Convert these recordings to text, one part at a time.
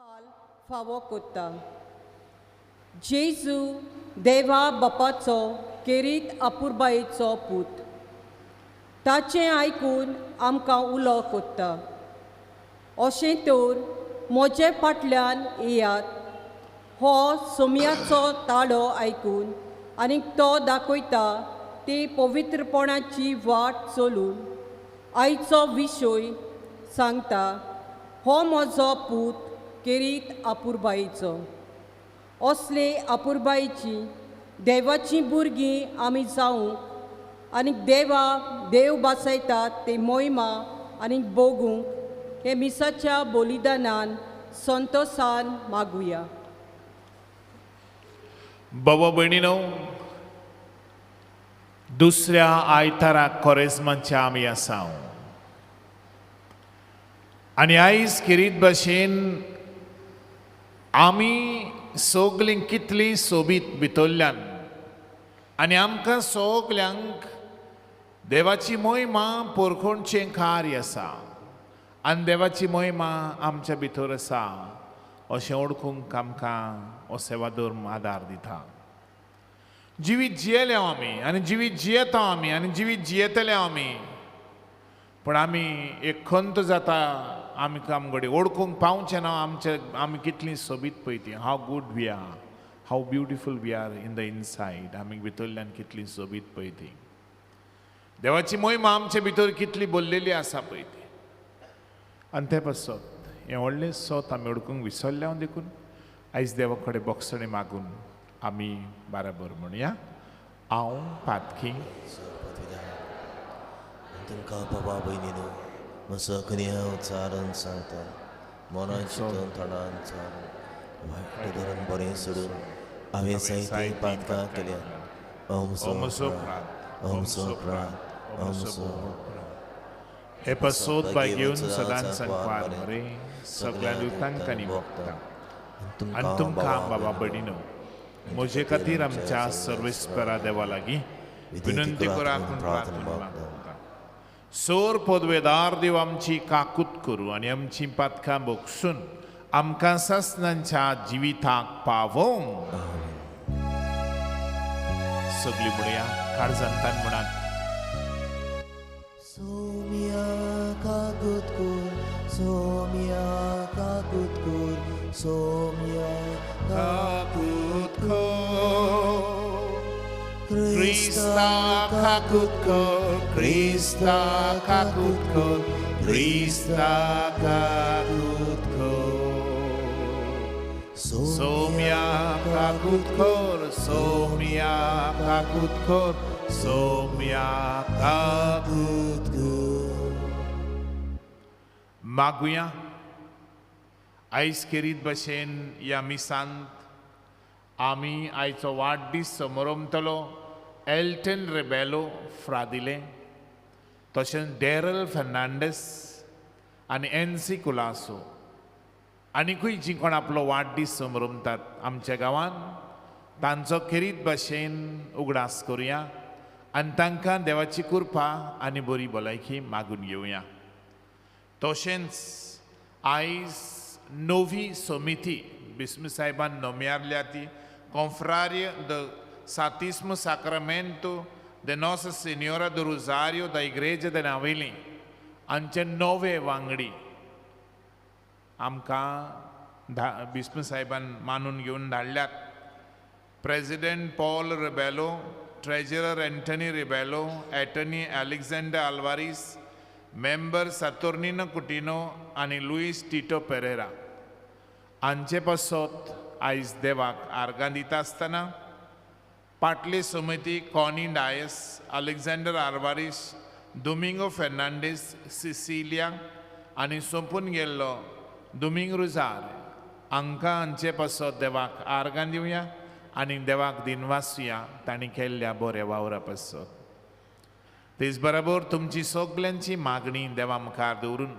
काल फावो कोत्ता. जेजू देवा बापाचो केरीत अपुरबायेचो पूत, ताचें आयकून आमकां उलो कोत्ता. अशें तर म्हजे फाटल्यान येयात हो सोम्याचो ताळो आयकून आनी तो दाखयता ती पवित्रपणाची वाट चलून आयचो विशय सांगता, हो म्हजो पूत केरीत अपुरबायेचो. असले अपुरबायेची देवाचीं भुरगीं आमी जावंक आनी देवा देव बासयतात ते मोहिमा आनी भोगूंक हे मिसाच्या बलिदानान संतोसान मागुया. बाबा भयणीनो, दुसऱ्या आयताराक कोरेज्माच्या आमी आसा आनी आयज खेरीत भाशेन आमी सगलीं कितलीं सोबीत भितरल्यान आनी आमकां सगल्यांक देवाची मोहिमा पोरखोणचें कार्य आसा आनी देवाची मोहिमा आमच्या भितर आसा अशें वळखूंक आमकां हो सेवाधर्म आदार दिता. जिवीत जियेले आमी आनी जिवीत जियेता आमी आनी जिवीत जियेतले आमी, पूण आमी एक खंत जाता आमी आमगडे वळखूंक पावचें ना आमचे आमी कितलीं सोबीत पळय ती, how good we are, how beautiful we are in the inside. आमी भितरल्यान कितलीं सोबीत पळय ती, देवाची मोहिमा आमचे भितर कितली बोल्लेली आसा पळय ती. आनी ते पासत हें व्हडलें सोत आमी वळखूंक विसरल्या देखून आयज देवा कडेन बोगसणें मागून आमी बाराबर म्हणया, हांव पातकी तुमकां बाबा भयणीनो म्हजो हांव चारून सांगता, मनान चिंतून तोंडान चारून वायट धरून बरें सोडून हांवें जायतीं पातकां केल्यात. अमसो अपराध, अमसो अपराध, अमसो अपराध. हे पासत भाग्यून सदांच सांगपार मरे सगळ्या दुतांक आनी भोगता आनी तुमकां बाबा भयणीनो म्हजे खातीर आमच्या सर्वेस्परा देवा लागीं विनंती करात म्हूण प्रार्थना मागता. सोर पदवेदार देव आमची काकूत करूं आनी आमची पातकां बोगसून आमकां सासणांच्या जिविताक पावोवंक. सगळीं म्हणया काळजांतान म्हणात, सोम्या काकूत कर, सोम्या काकूत कर, सोम्या काकूत कर, क्रिस्ता काकूत कर, क्रिस्ता काकूत कर, क्रिस्ता काकूत कर, सोम्या काकूत कर, सोम्या काकूत कर, सोम्या काकूत कर. मागुया. आयज खेरीत भशेन ह्या मिसांत आमी आयचो वाडदीस समरमतलो एल्टन रेबेलो फ्रादिले, तशेंच डॅरल फर्नांडीस आनी एनसी कुलासो आनीकूय जीं कोण आपलो वाडदीस समरमतात आमच्या गांवांत तांचो खेरीत भाशेन उगडास करुया आनी तांकां देवाची कृपा आनी बरी भलायकी मागून घेवया. तशेंच आयज नवी समिती बिस्म साहेबान नोमियारल्या ती Confraria do Santíssimo Sacramento de Nossa Senhora do Rosário da Igreja de Navelim हांचे नवे वांगडी आमकां बिस्म साहेबान मानून घेवन धाडल्यात. President Paul Rebelo, treasurer Anthony Rebelo, attorney Alexander Alvares, member Saturnino Coutinho आनी लुईस टिटो पेरेरा हांचे पासत आयज देवाक आर्गां दिता आसतना पाटली समिती Connie Dias, Alexander Alvares, Domingo Fernandes, Cecilia आनी सोंपून गेल्लो दोमिंग रुजार हांकां हांचे पासत देवाक आर्गां दिवया आनी देवाक दिनवासुया तांणी केल्ल्या बऱ्या वावरा पासत. तेच बरोबर तुमची सगल्यांची मागणी देवा मुखार दवरून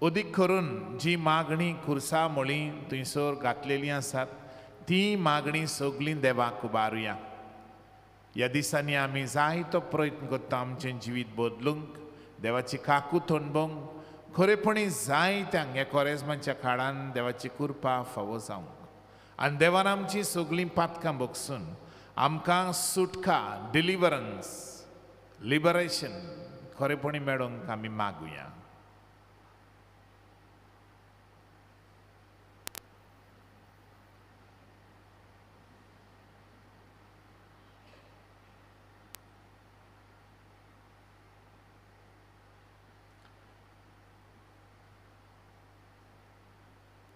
अदीक करून जी मागणी खुर्सा मोळी थंयसर घातलेली आसात ती मागणी सगळीं देवाक उबारुया. ह्या दिसांनी आमी जायतो प्रयत्न करता आमचें जिवीत बदलूंक, देवाची काकूत अणभवंक, खरेपणी जायत्यांक ह्या कोरेजमाच्या काळान देवाची कृपा फावो जावंक आनी देवान आमची सगळीं पातकां बगसून आमकां सुटका, डिलिवरन्स, लिबरेशन खरेपणी मेळोवंक आमी मागुया.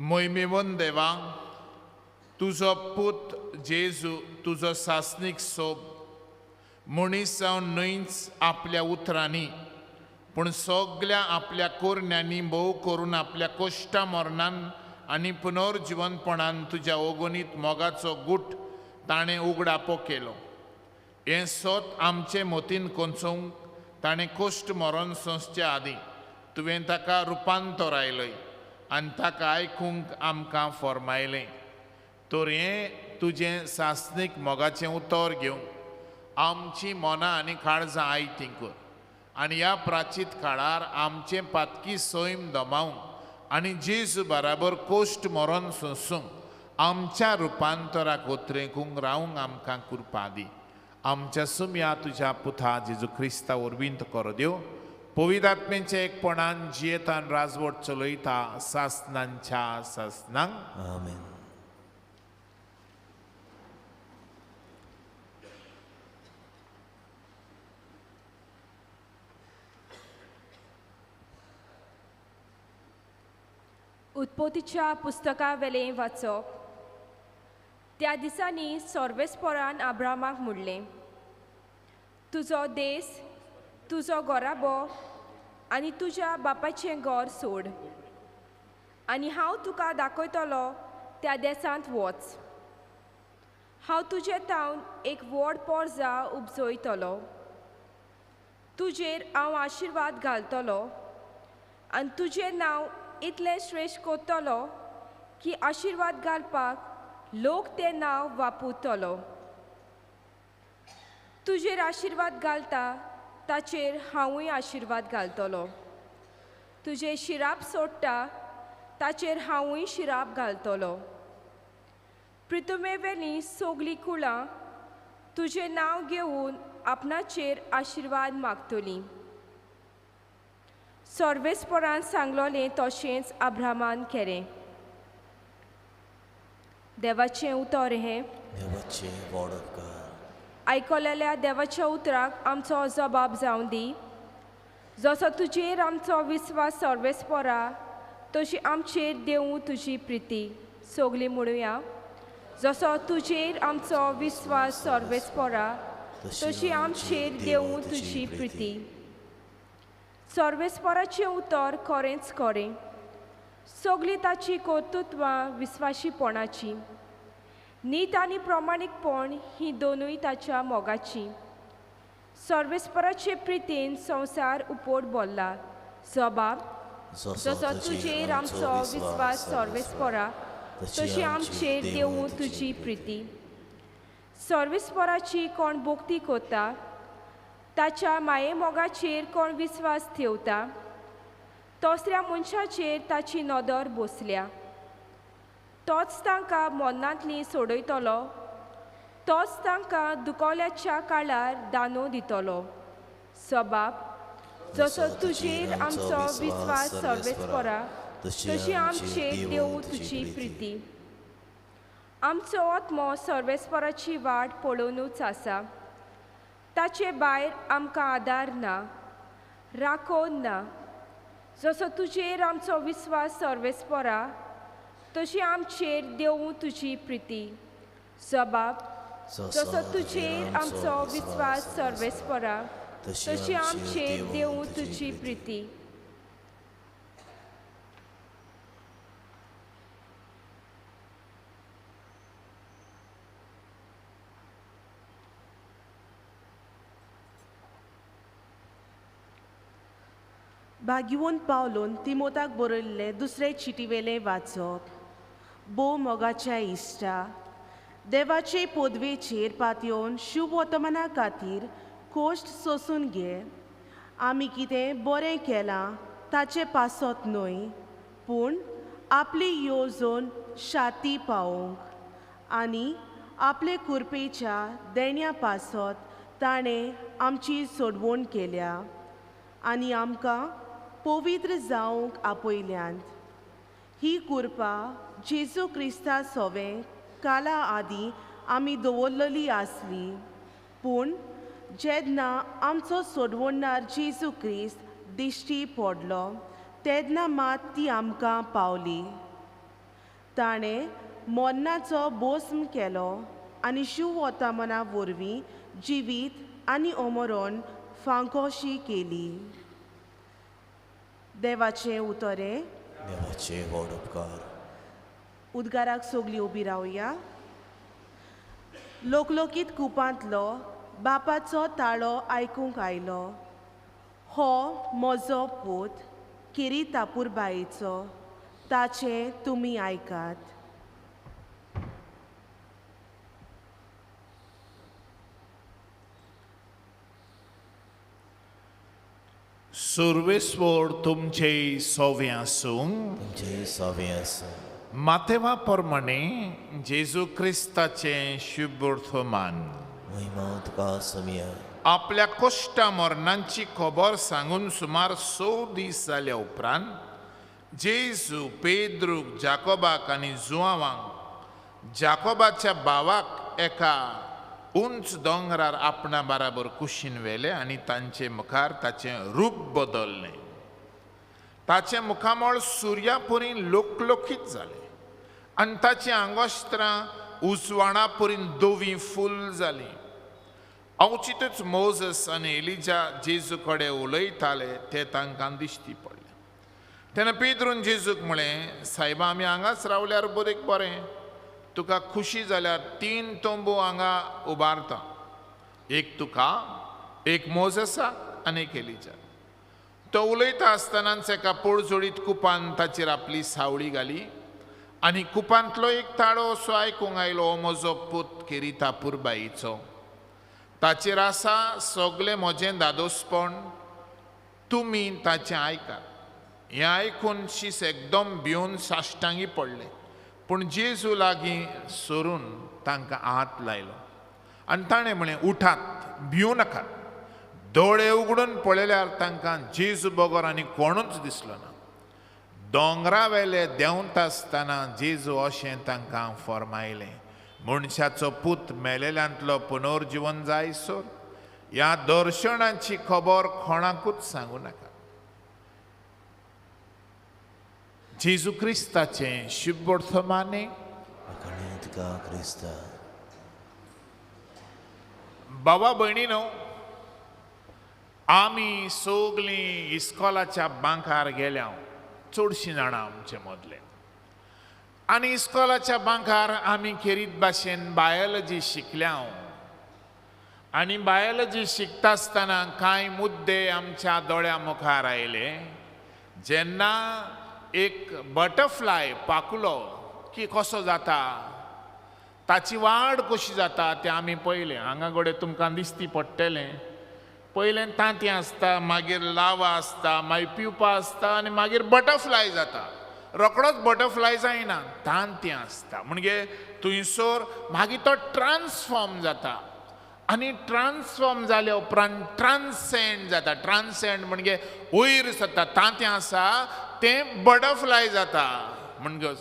मोहिमेवन देवा, तुजो पूत जेजू तुजो सासणीक सोब मनीस जावन न्हयच आपल्या उतरांनी पूण सगल्या आपल्या कोरण्यांनी भोव करून आपल्या कोश्टा मरणान आनी पुनर्जिवनपणान तुज्या ओगोनीत मोगाचो गूट ताणें उगडापो केलो. हें सोत आमचे मतीन कोंचोवंक ताणें कोश्ट मरण सोंसचे आदीं तुवें ताका रुपांतरायलय आनी ताका आयकूंक आमकां फॉर्मायलें. तर हें तुजें सासणीक मोगाचें उतर घेवंक आमची मनां आनी काळजां आयतीं कर आनी ह्या प्राचीत काळार आमचें पातकी सैम दमावंक आनी जेजू बराबर कोश्ट मरण सोंसूंक आमच्या रुपांतराक उतरेकूंक रावंक आमकां कृपा दी. आमच्या सुमया तुज्या पुता जेजू क्रिस्ता वरवीं कर देव पवित्र आत्म्याच्या एकपणान जियेतान राजवट चलयता सासनांच्या सासनांक. आमेन. उत्पत्तीच्या पुस्तका वेलें वाचप. त्या दिसांनी सर्वेस्परान अब्रामाक म्हणलें, तुजो देस, तुजो गोराबो आनी तुज्या बापायचें घर सोड आनी हांव तुका दाखयतलो त्या देसांत वच. हांव तुजे तावन एक व्हड पोरजा उपजयतलो, तुजेर हांव आशिर्वाद घालतलो आनी तुजें नांव इतलें श्रेश्ठ करतलो की आशिर्वाद घालपाक लोक तें नांव वापरतलो. तुजेर आशिर्वाद घालता ताचेर हांवूय आशिर्वाद घालतलो, तुजें शिराप सोडटा ताचेर हांवूय शिराप घालतलो. पृथ्वेवेलीं सगळीं कुळां तुजें नांव घेवन आपणाचेर आशिर्वाद मागतलीं. सर्वेस्परान सांगलोलें तशेंच अब्राहमान केलें. देवाचें उतर हें. देवाचें व्हड उपकार. आयकलेल्या देवाच्या उतराक आमचो जबाब जावं दी. जसो तुजेर आमचो विस्वास सर्वेस्परा तशी आमचेर देवूं तुजी प्रिती. सगळीं म्हणुया, जसो तुजेर आमचो विस्वास सर्वेस्परा तशी आमचेर देवूं तुजी प्रिती. सर्वेस्पराचें उतर खरेंच खरें, सगळीं ताची कर्तृत्वां विस्वाशीपणाची, नीत आनी प्रमाणीकपण ही दोनूय ताच्या मोगाची. सर्वेस्पराचे प्रितीन संवसार उपोट भरला. जबाब, जसो तुजेर आमचो विस्वास सर्वेस्परा तशी आमचेर देवूं तुजी प्रिती. सर्वेस्पराची कोण भक्ती करता, ताच्या मायेमोगाचेर कोण विस्वास ठेवता, तसऱ्या मनशाचेर ताची नदर बसल्या. तोच तांकां मरणांतली सोडयतलो, तोच तांकां दुकोल्याच्या काळार दानो दितलो. सबाब, जसो तुजेर आमचो विस्वास सर्वेस्परा तशी आमचेर देवूं तुजी प्रिती. आमचो आत्मो सर्वेस्पराची वाट पळोवनूच आसा, ताचे भायर आमकां आदार ना, राखोन ना. जसो तुजेर आमचो विस्वास सर्वेस्परा तशी आमचेर देवूं तुजी प्रिती. जबाब, जसो तुजेर आमचो विस्वास सर्वेस्परा तशी आमचेर देवूं तुजी प्रिती. भाग्यवंत पावलोन तिमोताक बरयल्लें दुसरे चिटीवेलें वाचप. भोव मोगाच्या इश्टा, देवाचे पदवेचेर पातयेवन शुभ वर्तमाना खातीर कोश्ट सोसून घे. आमी कितें बरें केलां ताचे पासत न्हय, पूण आपली येवजण शाती पावोवंक आनी आपले कुरपेच्या देण्या पासत ताणें आमची सोडवण केल्या आनी आमकां पवित्र जावंक आपयल्यांत. ही कुरपा जेजू क्रिस्ता सोवें काला आदीं आमी दवरलेली आसली, पूण जेन्ना आमचो सोडवणदार जेजू क्रिस्त दिश्टी पडलो तेन्ना मात ती आमकां पावली. ताणें मरणाचो भस्म केलो आनी शिववर्तमाना वरवीं जिवीत आनी अमरण फांकोशी केली. देवाचें उतरें. देवाचे व्हड उपकार. उद्गाराक सगळीं उबी रावया. लोकलोकीत कुपांतलो बापाचो ताळो आयकूंक आयलो, हो म्हजो पूत केरी तापूरबायेचो, ताचें तुमी आयकात. सुर्वेस्वर तुमचे सोवे आसूं. तुमचे सोवे आसूं. मातेवा प्रमाणे जेजू क्रिस्ताचें शुभवर्तमान. महिमा तुका समिया. आपल्या कश्टा मरणांची खबर सांगून सुमार 6 दीस जाल्या उपरांत जेजू पेद्रूक, जाकोबाक आनी जुआवांक जाकोबाच्या भावाक एका उंच दोंगरार आपणा बराबर कुशीन व्हेले आनी तांचे मुखार ताचें रूप बदललें. ताचें मुखामळ सुर्यापुरीन लोकलोकीत जालें आनी ताचीं आंगोस्त्रां उजवाणापुरीन धवीं फूल जालीं. अवचितूच मोजस आनी एलिजा जेजू कडेन उलयताले ते तांकां दिश्टी पडले. तेन्ना पेद्रून जेजूक म्हळें, सायबा, आमी हांगाच रावल्यार बरें बरें, तुका खुशी जाल्यार 3 तंबू हांगा उबारता, एक तुका, एक मोजसाक आनी एक एलिजा. तो उलयता आसतनाच एका पोळजोडीत कुपान ताचेर आपली सावळी घाली आनी कुपांतलो एक ताळो असो आयकूंक आयलो, हो म्हजो पूत केरी तापूरबायेचो, ताचेर आसा सगलें म्हजें दादोसपण, तुमी ताचें आयकात. हें आयकून शीस एकदम भिवन साश्टांगी पडले, पूण जेजू लागीं सरून तांकां हात लायलो आनी ताणें म्हळें, उठात, भिवू नाकात. दोळे उगडून पळयल्यार तांकां जेजू बगर आनी कोणूच दिसलो ना. दोंगरा वेले देंवता आसतना जेजू अशें तांकां फर्मायलें, मनशाचो पूत मेलेल्यांतलो पुनर्जिवन जायसर ह्या दर्शनाची खबर कोणाकूच सांगू नाका. जेजू क्रिस्ताचें शुभवर्तमाने. क्रिस्ता. बाबा भयणीनो, आमी सगलीं इस्कोलाच्या बांकार गेल्या, चडशीं जाणां आमचे मदले, आनी इस्कोलाच्या बांकार आमी खेरीत भाशेन बायोलॉजी शिकल्या आनी बायोलॉजी शिकता आसतना कांय मुद्दे आमच्या दोळ्या मुखार आयले. जेन्ना एक बटरफ्लाय पाकुलो की कसो जाता, ताची वाड कशी जाता तें आमी पळयलें. हांगा गोडे तुमकां दिसती पडटलें, पयलें तांतयां आसता, मागीर लावा आसता, मागीर पिवपा आसता आनी मागीर बटरफ्लाय जाता. रोकडोच बटरफ्लाय जायना, तांतयां आसता, म्हणजे थंयसर मागीर तो ट्रान्सफॉर्म जाता आनी ट्रान्सफॉर्म जाल्या उपरांत ट्रान्सेंड जाता. ट्रान्सेंड म्हणजे वयर सरता, तांतयां आसा तें बटरफ्लाय जाता, म्हणजे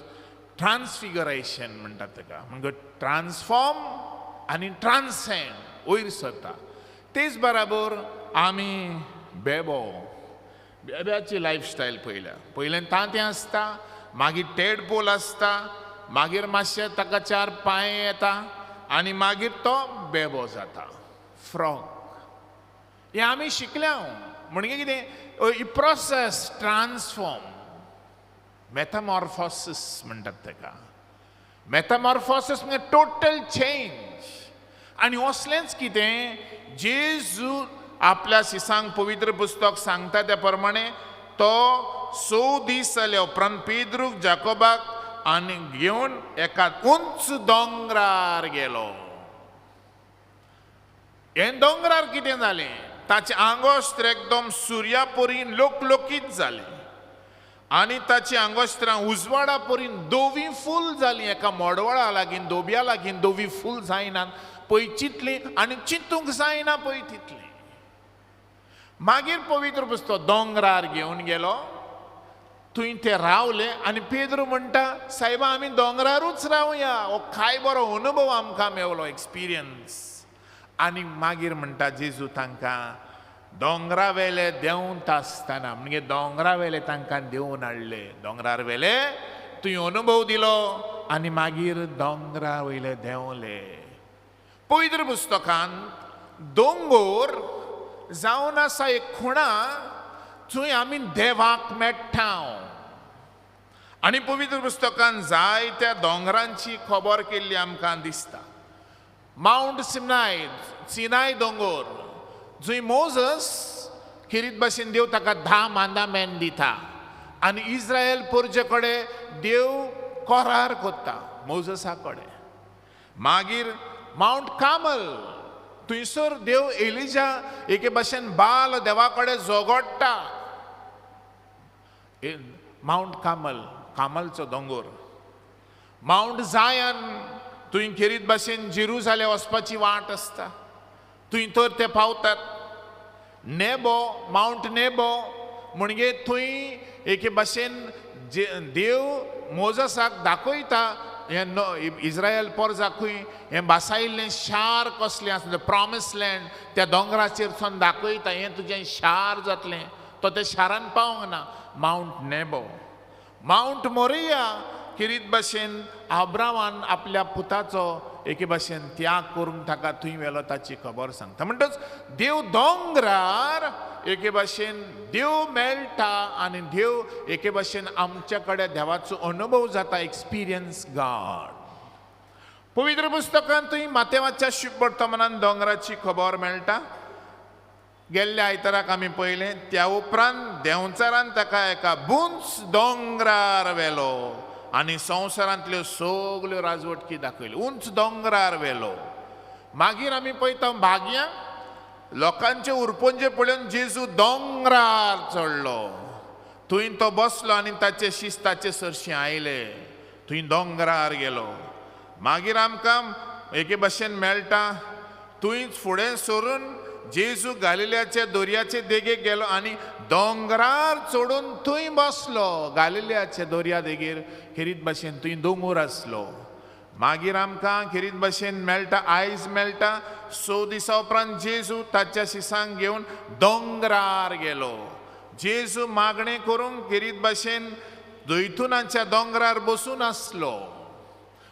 ट्रान्सफिगरेशन म्हणटात ताका, म्हणजे ट्रान्सफॉर्म आनी ट्रान्सेंड वयर सरता. तेच बराबर आमी बेबो, बेब्याची लायफस्टायल पळयल्या. पयलें तांतयां आसता, मागीर टेडपोल आसता, मागीर मातशें ताका 4 पांय येता आनी मागीर तो बेबो जाता, फ्रॉग. हें आमी शिकल्या. म्हणजे कितें, ही प्रोसेस ट्रान्सफॉर्म, मेटामॉर्फोसिस म्हणटात ताका. मेटामॉर्फोसिस म्हणजे टोटल चेंज. आनी असलेंच कितें जेजू आपल्या शिसांक पवित्र पुस्तक सांगता त्या प्रमाणे तो 6 दीस जाल्या उपरांत पेद्रूक, जाकोबाक आनी घेवन एका उंच दोंगरार गेलो. हें दोंगरार कितें जालें, ताचें आंगोस्त्र एकदम सुर्यापरी लोकलोकीत जालें आनी ताची आंगोस्त्रां उजवाडा परीन दोवी फूल जालीं. एका मोडवळा लागीं, दोब्या लागीं दोवी फूल जायनात पळय चिंतली आनी चिंतूंक जायना पळय तितली. मागीर पवित्र पुस्तक दोंगरार घेवन गेलो, थंय ते रावले आनी पेद्रू म्हणटा, सायबा आमी दोंगरारूच रावया, हो काय बरो अनुभव आमकां मेवलो, एक्सपिरियन्स. आनी मागीर म्हणटा जेजू तांकां दोंगरा वेले देंवता आसतना, म्हणजे दोंगरा वेले तांकां देंवून हाडले, दोंगरार वेले तुवें अनुभव दिलो आनी मागीर दोंगरा वयले देंवले. पवित्र पुस्तकांत दोंगोर जावन आसा एक खुणा थंय आमी देवाक मेळटा. आनी पवित्र पुस्तकान जायत्या दोंगरांची खबर केल्ली आमकां दिसता. मावंट सिनाय, सिनाय दोंगोर जंय मोजस खेरीत भाशेन देव ताका 10 मांदामेन दिता आनी इस्रायल परजे कडेन देव करार करता मोजसा कडेन. मागीर मावंट कामल थंयसर देव एलिजा एके भाशेन बाल देवा कडेन झगडटा. मावंट कामल, कामलचो दोंगोर. मावंट जायन थंय खेरीत भाशेन जेरुजालेम वचपाची वाट आसता, थंय तर ते पावतात. नेबो, मावंट नेबो म्हणजे थंय एके भाशेन देव मोजसाक दाखयता हें इस्रायल पोरजाकूय हें बासायिल्लें शार कसलें आसलें, प्रॉमिस लँड, त्या दोंगराचेर सावन दाखयता हें तुजें शार जातलें. तो त्या शारान पावंक ना. मावंट नेबो. मावंट मोरिया खेरीत भाशेन आब्रामान आपल्या पुताचो एके भाशेन त्याग करूंक ताका थंय व्हेलो ताची खबर सांगता. म्हणटच देव दोंगरार एके भाशेन देव मेळटा आनी देव एके भाशेन आमच्या कडेन देवाचो अनुभव जाता, एक्सपिरियन्स गॉड. पवित्र पुस्तकांत थंय मातेवाच्या शुभवर्तमानान दोंगराची खबर मेळटा. गेल्ल्या आयताराक आमी पळयलें. त्या उपरांत देंवचारान ताका एका बुंच दोंगरार व्हेलो आनी संवसारांतल्यो सगल्यो राजवटकी दाखयल्यो. उंच दोंगरार व्हेलो. मागीर आमी पळयता भाग्यां लोकांचे उरपोंजे पळोवन जेजू दोंगरार चडलो, थंय तो बसलो आनी ताचे शिस्त ताचे सरशीं आयले, थंय दोंगरार गेलो. मागीर आमकां एके भाशेन मेळटा थंय फुडें सरून जेजू गालिल्याच्या दर्याचे देगेक गेलो आनी दोंगरार चडून थंय बसलो. गालिल्याच्या दर्या देगेर खेरीत भाशेन थंय दोंगोर आसलो. मागीर आमकां खेरीत भाशेन मेळटा, आयज मेळटा, 6 दिसां उपरांत जेजू ताच्या शिसांक घेवन दोंगरार गेलो. जेजू मागणें करूंक खेरीत भाशेन जैतुनाच्या दोंगरार बसून आसलो.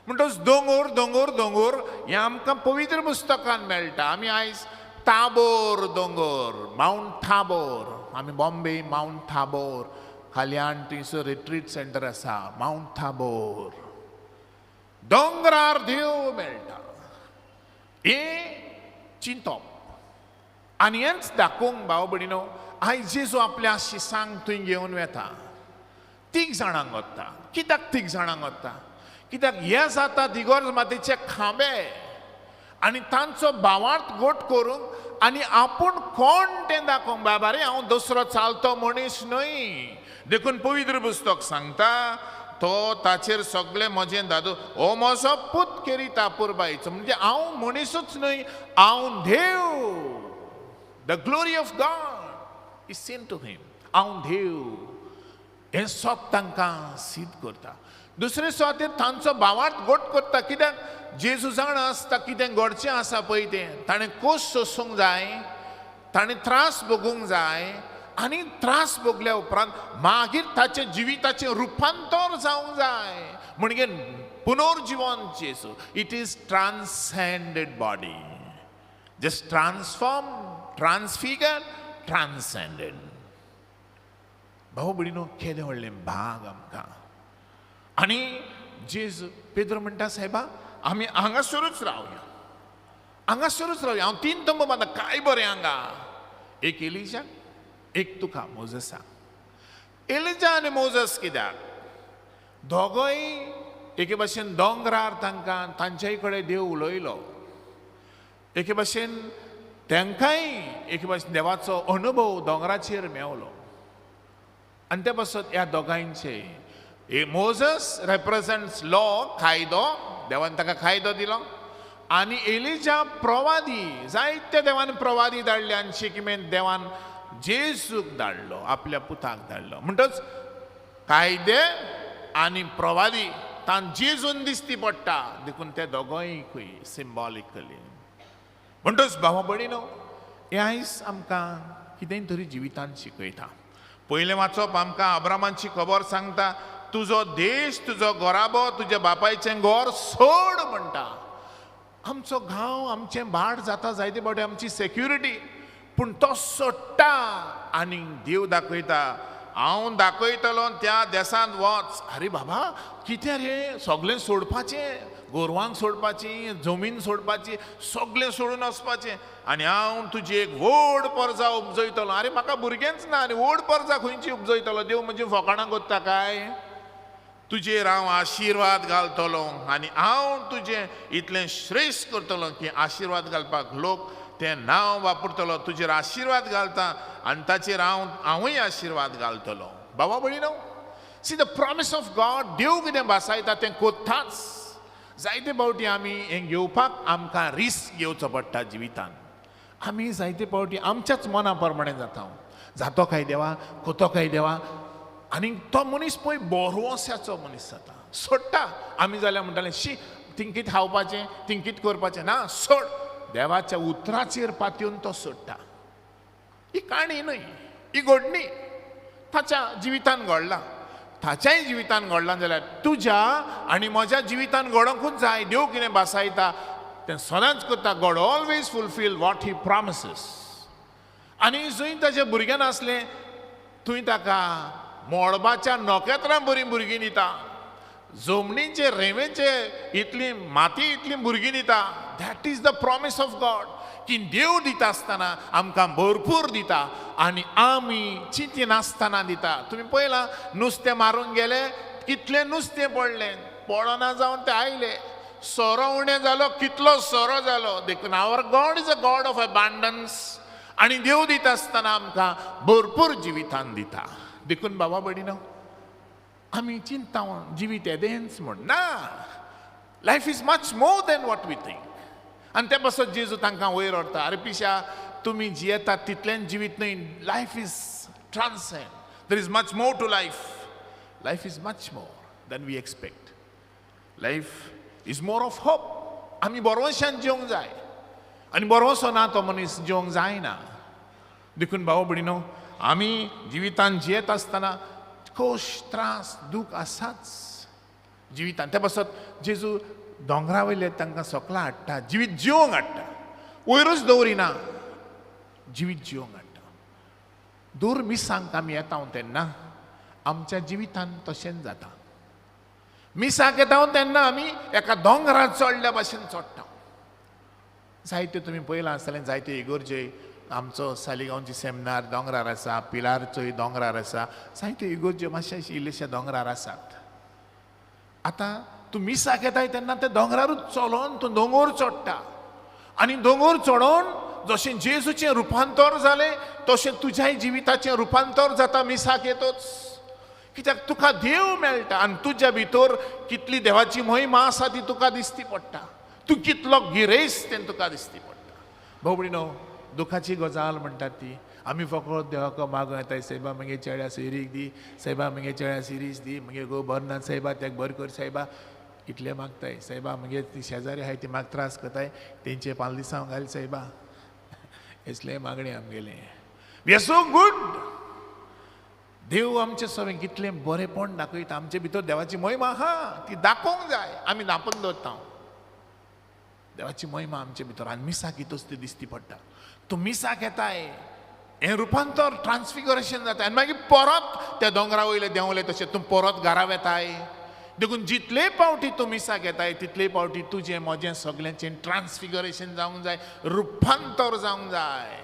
म्हणटच दोंगोर दोंगोर दोंगोर हें आमकां पवित्र पुस्तकान मेळटा. आमी आयज ताबोर दोंगोर, मावंट थाबोर, आमी बॉम्बे मावंट थाबोर, कल्याण थंयसर रिट्रीट सेंटर आसा मावंट थाबोर. दोंगरार देव मेळटा हें चिंतप आनी हेंच दाखोवंक भाव भयणीनो आयज जेजू आपल्या शिसांक थंय घेवन वेता. 3 जाणांक वता. कित्याक 3 जाणांक वता? कित्याक हे जाता दिगोर मातेचे खांबे आनी तांचो भावार्थ गोट करूंक आनी आपूण कोण तें दाखोवंक, बाबा रे हांव दुसरो चालतो मनीस न्हय. देखून पवित्र पुस्तक सांगता तो ताचेर सगळे म्हजें दादू हो म्हजो पूत खेरीत आपुरबायचो, म्हणजे हांव मनीसूच न्हय, हांव देव. The glory of God is seen to him. हांव देव हें सत तांकां सिद्ध करता. दुसरे सुवातेर तांचो भावार्थ गोट करता. कित्याक जेजू जाणा आसता कितें घडचें आसा पळय तें, ताणें कोश सोसूंक जाय, ताणें त्रास भोगूंक जाय आनी त्रास भोगल्या उपरांत मागीर ताचें जिविताचें रुपांतर जावंक जाय, म्हणजे पुनर्जिवन जेजू. It is transcended body, just transform, transfigure, transcended. भाऊ भयणीनो केदें व्हडलें भाग आमकां. आनी जेजू पेद्रो म्हणटा, सायबा आमी हांगासरूच रावया, हांगासरूच रावया, हांव 3 तंबू बांदता, काय बरें हांगा, एक एलिजा, एक तुका मोजसा. एलिजा आनी मोजस कित्याक दोगोय एके भाशेन दोंगरार तांकां तांच्याय कडेन देव उलयलो. एके भाशेन तांकांय एके भाशेन देवाचो अनुभव दोंगराचेर मेवलो. आनी ते पासत ह्या दोगांयचे, मोजस रेप्रेजंट्स लॉ, कायदो, देवान ताका कायदो दिलो, आनी एलिजा प्रवादी, जायते देवान प्रवादी धाडले आनी शिकिमेन देवान जेजूक धाडलो, आपल्या पुताक धाडलो. म्हणटच कायदे आनी प्रवादी तान जेजून दिसती पडटा, देखून ते दोगोयकूय सिम्बॉलिकली. म्हणटच भावा भयणीनो, हें आयज आमकां कितें तरी जिवितान शिकयता. पयलें वाचप आमकां अब्रामाची खबर सांगता, तुजो देश, तुजो घराबो, तुज्या बापायचें घर सोड म्हणटा. आमचो गांव, आमचें भाट जाता जायते फावटी आमची सेक्युरिटी, पूण तो सोडटा आनी देव दाखयता, हांव दाखयतलो त्या देशांत वच. आरे बाबा कितें रे, सगळें सोडपाचें, गोरवांक सोडपाची, जमीन सोडपाची, सगळें सोडून वचपाचें, आनी हांव तुजी एक व्हड परजा उपजयतलो. आरे म्हाका भुरगेंच ना आनी व्हड परजा खंयची उपजयतलो? देव म्हजी फकाणां कोत्ता काय? तुजेर हांव आशिर्वाद घालतलो आनी हांव तुजें इतलें श्रेश्ठ करतलो की आशिर्वाद घालपाक लोक तें नांव वापरतलो. तुजेर आशिर्वाद घालता आनी ताचेर हांवूय आशिर्वाद घालतलो. बाबा भयणीनो, see the promise of God, देव कितें भासायता तें कोत्ताच. जायते फावटी आमी हें घेवपाक आमकां रिस्क घेवचो पडटा जिवितान. आमी जायते फावटी आमच्याच मना प्रमाणें जाता, जातो काय देवा, कोतो काय देवा, आनी तो मनीस पळय बोरवोस्याचो मनीस जाता, सोडटा. आमी जाल्यार म्हणटाले शी, थिंकीत खावपाचें, थिंकीत करपाचें ना, सोड. देवाच्या उतराचेर पातयेवन तो सोडटा. ही काणी न्हय, ही घडणी ताच्या जिवितान घडला. ताच्याय जिवितान घडलां जाल्यार तुज्या आनी म्हज्या जिवितान घडोवंकूच जाय. देव कितें भासायता तें सदांच करता. God always fulfil what he promises. आनी जंय ताच्या भुरग्यान आसलें थंय ताका मळबाच्या नखेत्रां बरीं भुरगीं दिता, जमनीचे रेंवेचे इतली माती इतली भुरगीं दिता. That is the promise of God, की देव दिता आसतना आमकां भरपूर दिता आनी आमी चिंतिनासतना दिता. तुमी पळयलां नुस्तें मारूंक गेले, कितलें नुस्तें पडलें, पडना जावन ते आयले. सोरो उणें जालो, कितलो सोरो जालो. देखून our God is a God of abundance, आनी देव दिता आसतना आमकां भरपूर जिवितान दिता. देखून बाबा भयणीनो, आमी चिंता जिवीत येदेंच म्हण ना, life is much more than what we think. आनी ते पासत जेजू तांकां वयर व्हरता, आरे पिशा, तुमी जियेतात तितलेंच जिवीत न्हय, life is transcend, there is much more to life. Life is much more than we expect. Life is more of hope. आमी बरोवशान जिवंक जाय, आनी बरोवसो ना तो मनीस जिवंक जायना. देखून भाव भयणीनो, आमी जिवितान जियेत आसतना खोश, त्रास, दूख आसाच जिवितान. ते पासत जेजू दोंगरा वयले तांकां सकला हाडटा, जिवीत जिवंक हाडटा, वयरूच दवरिना, जिवीत जिवंक हाडटा. दूर मिसांक आमी येता तेन्ना आमच्या जिवितान तशेंच जाता. मिसाक येता तेन्ना आमी एका दोंगरार चडल्या भाशेन चडटा. जायते तुमी पळयलां आसतलें, जायते इगर्जे, आमचो सालिगांवची सेमिनार दोंगरार आसा, पिलारचोय दोंगरार आसा, जायत्यो इगर्ज्यो मातशे इल्लेशे दोंगरार आसात. आतां तूं मिसाक येताय तेन्ना ते दोंगरारूच चलोन तूं दोंगोर चडटा, आनी दोंगोर चडोन जशें जेजूचें रुपांतर जालें तशें तुज्याय जिविताचें रुपांतर जाता मिसाक येतोच. कित्याक तुका देव मेळटा आनी तुज्या भितर कितली देवाची महिमा आसा ती तुका दिसती पडटा, तूं कितलो गिरेस्त तें तुका दिसती पडटा. भाव भयणीनो, दुखाची गजाल म्हणटात ती, आमी फकत देवाक मागूं येताय, सायबा मागीर चेड्या सोयरीक दी, सायबा मागीर चेड्या सिरीज दी, मागीर गो बर ना सायबा तेका बर कर सायबा, इतलें मागताय. सायबा मागीर ती शेजारी आहाय ती म्हाका त्रास करताय, तेंचे पांच दिसां घाल सायबा, इसलें मागणें आमगेलें. We are so good. देव आमचे सगळें कितलें बरेंपण दाखयता, आमचे भितर देवाची महिमा आहा ती दाखोवंक जाय, आमी दाखोवन दवरता देवाची महिमा आमचे भितर. आनी मिसाक येतच ती दिसती पडटा. तूं मिसाक येताय, हें रुपांतर ट्रान्सफिगरेशन जाता, आनी मागीर परत त्या दोंगरा वयले देंवले तशें तूं परत घरा वेताय. देखून जितले पावटी तूं मिसाक येताय तितले पावटी तुजें म्हजें सगळ्यांचें ट्रान्सफिगरेशन जावंक जाय, रुपांतर जावंक जाय.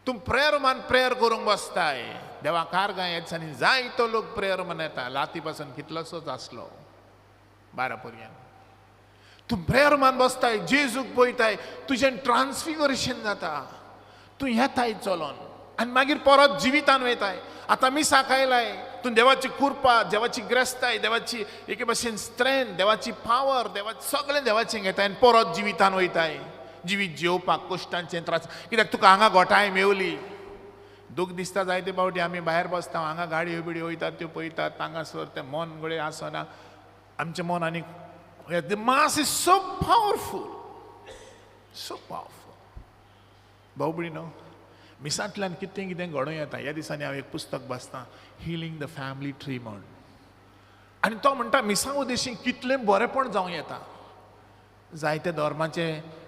तूं प्रेयर मान प्रेयर करूंक बसताय, देवा कारगां ह्या दिसांनी जायतो लोक प्रेयर मान येता, लाती पासून कितलोसोच आसलो 12 पर्यंत. तूं प्रेयर मान बसताय, जेजूक पळयताय, तुजें ट्रान्सफिगरेशन जाता, तूं येताय चलोन. आनी मागीर परत जिवितान वयताय. आतां मिसाक आयलाय, तूं देवाची कृपा, देवाची ग्रेस्ताय, देवाची एके भाशेन स्ट्रेंथ, देवाची पावर, देवाची सगळें देवाचें घेताय आनी परत जिवितान वयताय. जिवीत जियोवपाक कश्टांचें त्रास, कित्याक तुका हांगा गोठाय मेवली. दूख दिसता जायते फावटी आमी भायर बसता, हांगा गाडयो बिडयो वयतात त्यो पळयतात, हांगासर तें मन घडये आसना आमचें मन. आनी the mass is so powerful, so powerful. भाऊ भयणीनो, मिसांतल्यान कितें कितें घडोवं येता. ह्या दिसांनी हांव एक पुस्तक वाचतां, हिलींग the family tree म्हण, आनी तो म्हणटा मिसां उद्देशीन कितलें बरेंपण जावं येता. जायते धर्माचे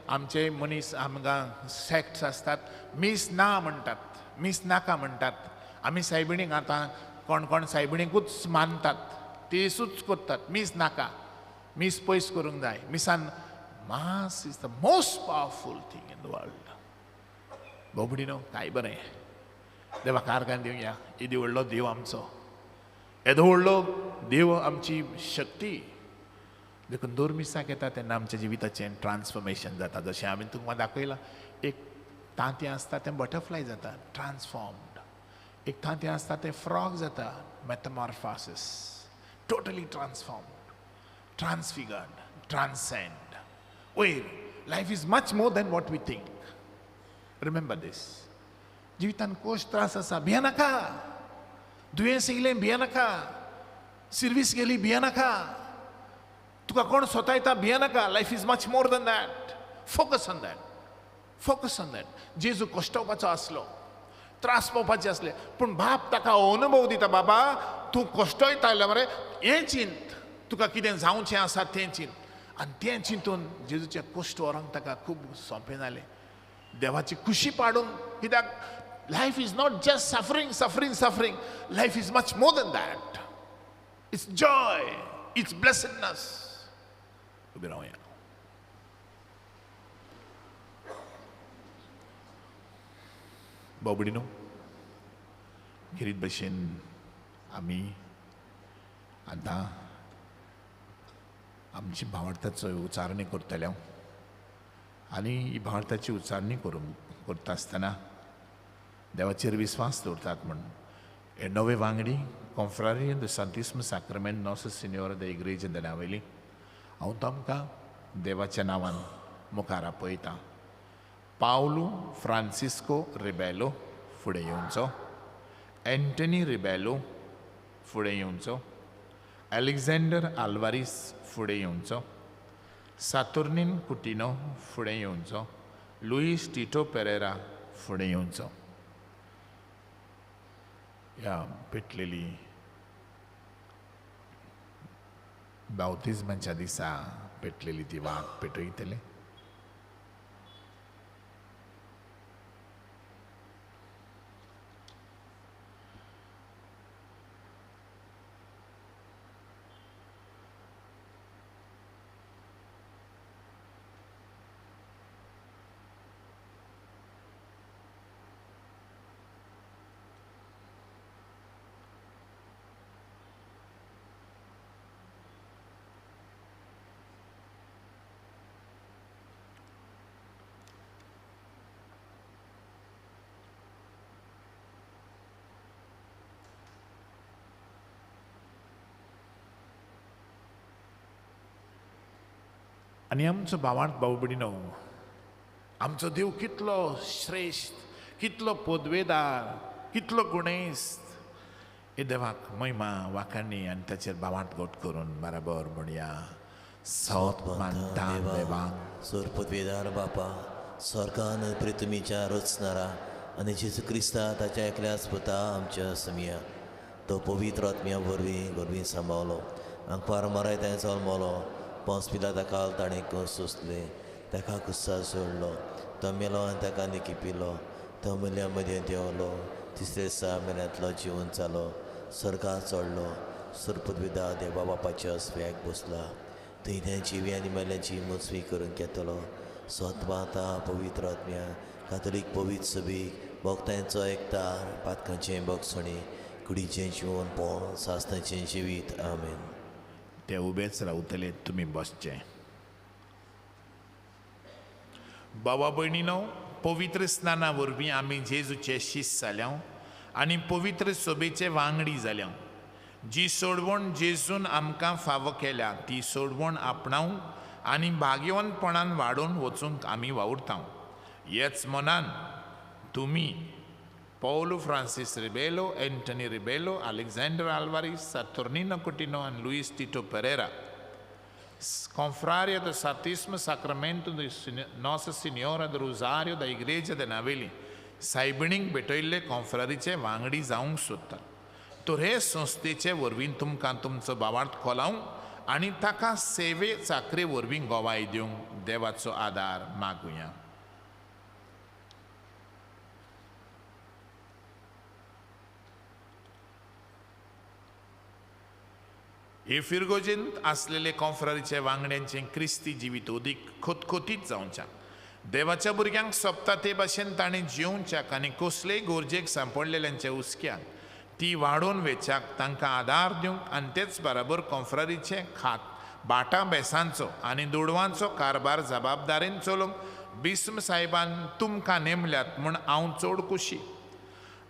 आमचे मनीस आमकां सेक्ट्स आसतात, मीस ना म्हणटात, मीस नाका म्हणटात. आमी सायबिणीक आतां कोण कोण सायबिणीकूच मानतात, तेसूच करतात, मीस नाका, मीस पयस करूंक जाय. मिसान mass is the most powerful thing in the world. भाऊ काय बरें देवाक आर्गां दिवया. येदी व्हडलो देव आमचो, येदो व्हडलो देव आमची शक्ती. देखून दर मिसाक येता तेन्ना आमच्या जिविताचें ट्रान्सफॉर्मेशन जाता. जशें हांवें तुमकां दाखयलां, एक तांतें आसता तें बटरफ्लाय जाता, ट्रान्सफॉर्म्ड. एक तांतें आसता तें फ्रॉग जाता, metamorphosis, totally transformed, transfigured, transcend. वयर life is much more than what we think. Remember this. जिवितान कोश त्रास आसा, भियेनाका. दुयेंस येयलें भियेनाका, सिर्वीस गेली भियेनाका, तुका कोण सोतायता भियेनाका. Life is much more than that. Focus on that, focus on that. जेजू कश्टोवपाचो आसलो, त्रास पावपाचे आसले, पूण बाप ताका अनुभव दिता, बाबा तूं कश्टोयता मरे, हें चिंत, तुका कितें जावचें आसा तें चिंत. आनी तें चिंतून जेजूचे कश्ट व्हरूंक ताका खूब सोंपें जालें. देवाची खुशी पाडूंक, कित्याक life is not just suffering, suffering, suffering. Life is much more than that. It's joy, it's blessedness. उबी रावया. बाबडीनो, खेरीत भशेन आमी आतां आमची भावार्थाचो उच्चारणी करतले. आनी ही भावार्थाची उच्चारणी करता आसतना देवाचेर विस्वास दवरतात म्हण हे नवे वांगडी कॉन्फ्रारी the सांतिस्म साक्रमेंत नॉस सिनियोर the इग्रेज दनावेली हांव तुमकां देवाच्या नांवान मुखार आपयतां. पावलू फ्रांसिस्को रिबेलो फुडें येवचो, एंटनी रिबेलो फुडें येवचो, अलेक्झांडर आल्वारीस फुडें येवचो, सातुर्नीन कुटिनो फुडें येवचो, लुईस टिटो पेरेरा फुडें येवचो. ह्या पेटलेली बावतिज्माच्या दिसा पेटलेली ती वात पेटयतले. आनी आमचो भावांत भाव भयणीनो, आमचो देव कितलो श्रेश्ठ, कितलो पदवेदार, कितलो गुणेस्त. हे देवाक महिमा वाखाणी आनी ताचेर भावांत गोट करून बराबर म्हणया. सत मानता देवाक सोर पदवेदार बापा, स्वर्गान पृथ्वीच्या रचणारा आनी जेजू क्रिस्ता ताच्या एकल्याच पुता आमच्या समिया, तो पवित्र आत्म्या वरवीं गोरवीं सांबावलो, आंकवार मराय ताणें जल्मलो, पोंस पिलाता काल ताणें कस सोंसलें, ताका कुस्सार सोडलो, तो मेलो आनी ताका निकी पिलो, तो मेल्या मदें देंवलो, तिसरे दिसा मेल्यांतलो जिवन जालो, स्वर्गार चडलो, सरपदविदा देवा बापाच्या स्व्याक बसला, थंय तें जिवी आनी मेल्यांची मोजवी करून घेतलो. सतमाता पवित्र आत्म्या कातोलीक पवित्र सभेक भक्तांचो एकतार, पातकांचें भोगसणें, कुडीचें जिवन पोण, सासणाचें जिवीत. आमेन. ते उबेच रावतले, तुमी बसचे. बाबा भयणीनो, पवित्र स्नाना वरवीं आमी जेजूचे शीस जाल्या आनी पवित्र सोबेचे वांगडी जाल्या. जी सोडवण जेजून आमकां फावो केल्या ती सोडवण आपणावंक आनी भाग्यवंतपणान वाडोवन वचूंक आमी वावुरता. हेच मनान तुमी Paulo Francis Rebelo, Anthony Rebelo, Alexander Alvares, Saturnino Coutinho आनी Luis Tito Pereira Confraria do Santíssimo Sacramento de Nossa Senhora do Rosário da Igreja de Navelim सायबिणीक भेटयल्ले कॉन्फ्रारीचे वांगडी जावंक सोदतात. तर हे संस्थेचे वरवीं तुमकां तुमचो भावार्थ कोलावंक आनी ताका सेवे चाकरे वरवीं गोवाय दिवंक देवाचो आदार मागुया. हे फिरगोजेंत आसलेले कॉन्फ्रारीचे वांगड्यांचे क्रिस्ती जिवीत अदीक खोतखोतीत जावच्या, देवाच्या भुरग्यांक सोंपता ते भाशेन ताणें जिवच्याक आनी कसलेय गरजेक सांपडलेल्यांच्या हुस्क्याक ती वाडोवन वेच्याक तांकां आदार दिवंक आनी तेच बराबर कॉन्फ्रारीचे खात बाटा बेसांचो आनी दुडवांचो कारभार जबाबदारेन चलोवंक बिस्म साहेबान तुमकां नेमल्यात म्हूण हांव चड खुशी.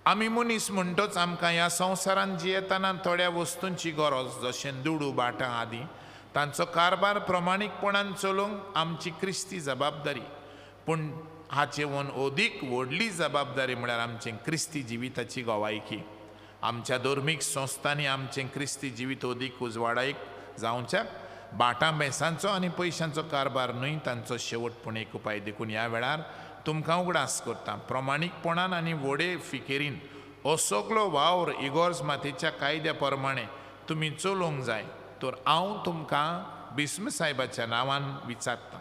आमी मनीस म्हणटच आमकां ह्या संवसारांत जियेतना थोड्या वस्तूंची गरज जशें दुडू बाटां आदी तांचो कारभार प्रमाणीकपणान चलोवंक आमची क्रिस्ती जबाबदारी. पूण हाचेवन अदीक व्हडली जबाबदारी म्हळ्यार आमचें क्रिस्ती जिविताची गवायकी. आमच्या धर्मीक संस्थांनी आमचें क्रिस्ती जिवीत अदीक उजवाडायक जावच्याक बाटां बेसांचो आनी पयशांचो कारभार न्हय तांचो शेवट पूण एक उपाय. देखून ह्या वेळार तुमकां उगडास करता प्रमाणीकपणान आनी व्हडे फिकेरीन हो सगलो वावर इगोर्ज मातेच्या कायद्या प्रमाणे तुमी चलोवंक जाय. तर हांव तुमकां बिस्म साहेबाच्या नांवान विचारतां.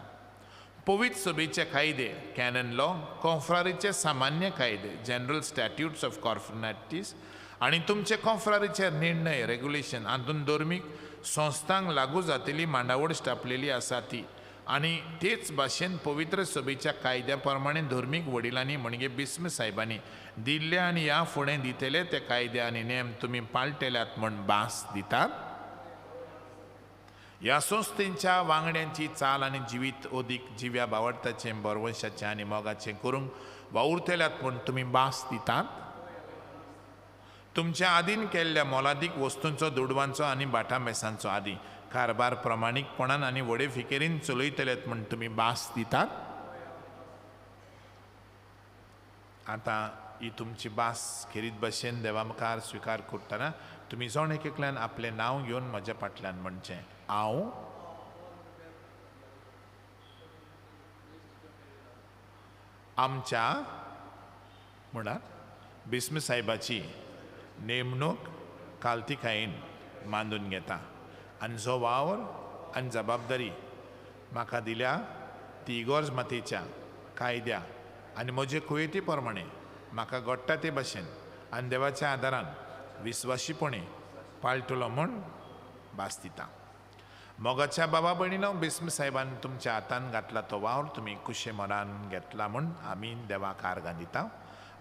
पवित्र सभेचे कायदे कॅनन लॉ, कॉन्फ्रारीचे सामान्य कायदे जनरल स्टॅट्यूट्स ऑफ कॉर्फनाटीज आनी तुमचे कॉन्फ्रारीचे निर्णय रेगुलेशन हातूंत धर्मीक संस्थांक लागू जातली मांडावळ स्टापलेली आसा ती आनी तेच भाशेन पवित्र सभेच्या कायद्या प्रमाणे धर्मीक वडिलांनी म्हणजे बिस्म साहेबांनी दिल्ले आनी ह्या फुडें दितले ते कायदे आनी नेम तुमी पाळटेल्यात म्हूण भास दितात. ह्या संस्थेच्या वांगड्यांची चाल आनी जिवीत अदीक जिव्या बावडताचें बरवंशाचें आनी मोगाचें करूंक वावुरतल्यात म्हूण तुमी भास दितात. तुमच्या आदीन केल्ल्या मोलादीक वस्तूंचो दुडवांचो आनी बाटां बेसांचो आदी कारभार प्रमाणीकपणान आनी व्हडे फिकेरीन चलयतलेत म्हूण तुमी भास दितात. आतां ही तुमची भास खेरीत भाशेन देवा मुखार स्विकार करतना तुमी जण एक एकल्यान आपलें नांव घेवन म्हज्या फाटल्यान म्हणचें, हांव आमच्या म्हणात बिस्म साहेबाची नेमणूक कालतिकायेन मानून घेता आनी जो वावर आनी जबाबदारी म्हाका दिल्या ती इगोर्ज मातेच्या कायद्या आनी म्हजे कुयेती प्रमाणे म्हाका घडटा ते भाशेन आनी देवाच्या आदारान विस्वाशीपणे पाळटलो म्हूण भास दिता. मोगाच्या बाबा भयणीनो, बिस्म साहेबान तुमच्या हातान घातला तो वावर तुमी खुशे मनान घेतला म्हूण आमी देवाक आर्गां दिता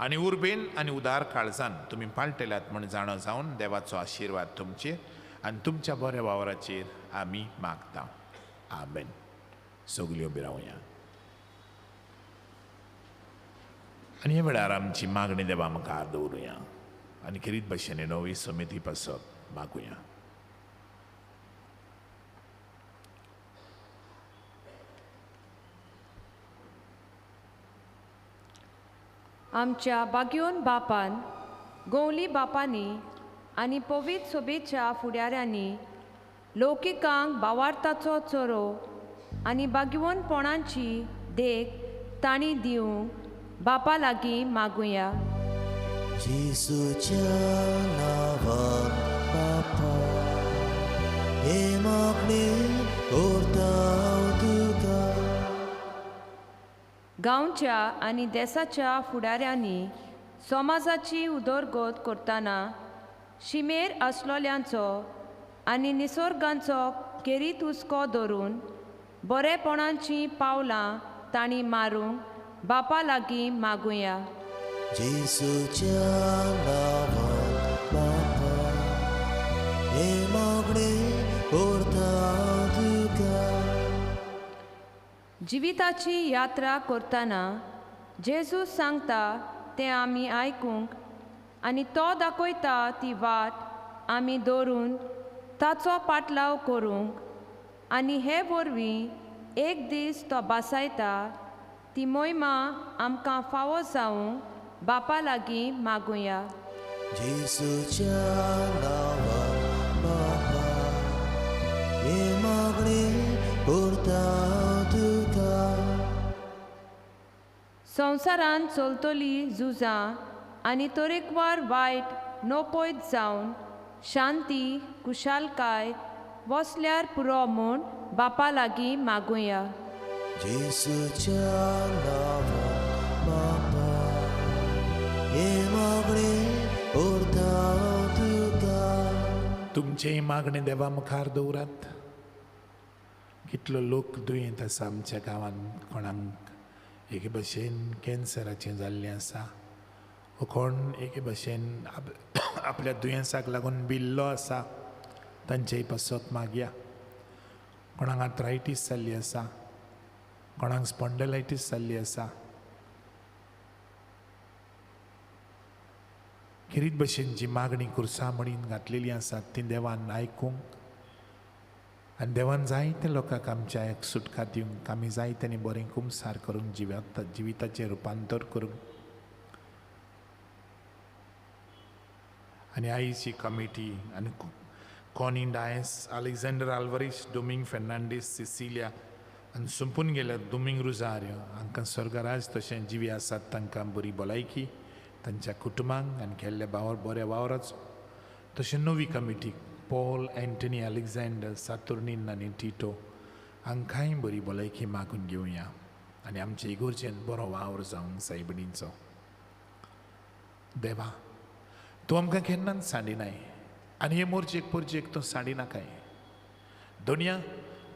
आनी उर्बेन आनी उदार काळजान तुमी पाळटेल्यात म्हूण जाणा जावन देवाचो आशिर्वाद तुमचेर आनी तुमच्या बऱ्या वावराचेर आमी मागता. आमेन. सगल्यो बिरावया आनी हे वेळार आमची मागणी देवा मुखार दवरुया आनी खेरीत भाशेन नवी समिती पासत मागुया. आमच्या बाग्योन बापान, गोवली बापांनी आनी पवित्र सोबेच्या फुडाऱ्यांनी लौकिकांक बावार्थाचो चरो आनी बागवनपणाची देख तांणी दिवंक बापा लागीं मागुया. जेजूच्या नांवान बापा हे मागणें करता हांव तुका. गांवच्या आनी देसाच्या फुडाऱ्यांनी समाजाची उदरगत करतना शिमेर आसलोल्यांचो आनी निसर्गांचो खेरीत हुस्को धरून बरेपणाचीं पावलां तांणी मारूंक बापा लागीं मागुया. जेजूच्या नांवान बापा हे मागणें करता हांव तुका. जिविताची यात्रा करतना जेजू सांगता तें आमी आयकूंक आनी तो दाखयता ती वाट आमी दवरून ताचो पाटलाव करूंक आनी हे वरवीं एक दीस तो बासायता ती मोहिमा आमकां फावो जावंक बापा लागीं मागुया। जेजूच्या नांवान बापा हें मागणें करता तुका। संवसारांत चलतली झुजां आनी तरेकवार वायट नपयत जावन शांती खुशालकाय वसल्यार पुरो म्हूण बापा लागीं मागुया। जेजूच्या नांवान बापा हें मागणें करता तुका। तुमचें मागणें देवा मुखार दवरात। कितलो लोक दुयेंत आसा आमच्या गांवांत, कोणाक एके भशेन कॅन्सराचें जाल्लें आसा वो कोण एके भशेन आपल्या दुयेंसाक लागून बिल्लो आसा, तांचेय पासत मागया। कोणाक आर्थरायटीस जाल्ली आसा, कोणाक स्पॉन्डलायटीस जाल्ली आसा, खेरीत भशेन जी मागणी कुर्सा म्हणीन घातलेली आसा ती देवान आयकूंक आनी देवान जायते लोकांक आमच्या एक सुटका दिवंक, आमी जायत्यांनी बरें कुमसार करूंक, जिविताचें रुपांतर करूंक। आनी आयची कमिटी आनी Connie Dias, Alexander Alvares, Doming Fernandes, Cecilia आनी सोंपून गेल्या दोमींग रुजार्य हांकां स्वर्गराज तशें जिवी आसात तांकां बरी भलायकी, तांच्या कुटुंबांक आनी केल्ल्या वावर बऱ्या वावराचो। तशें नवी committee Paul, Anthony, Alexander, Saturnin आनी टिटो हांकांय बरी भलायकी मागून घेवया आनी आमचे इगोर्जेन बरो वावर जावंक सायबिणीचो। देवा, तूं आमकां केन्नाच सांडिनाय आनी हे मोर्जेक पोरजेक तूं सांडिनाकाय। दोनया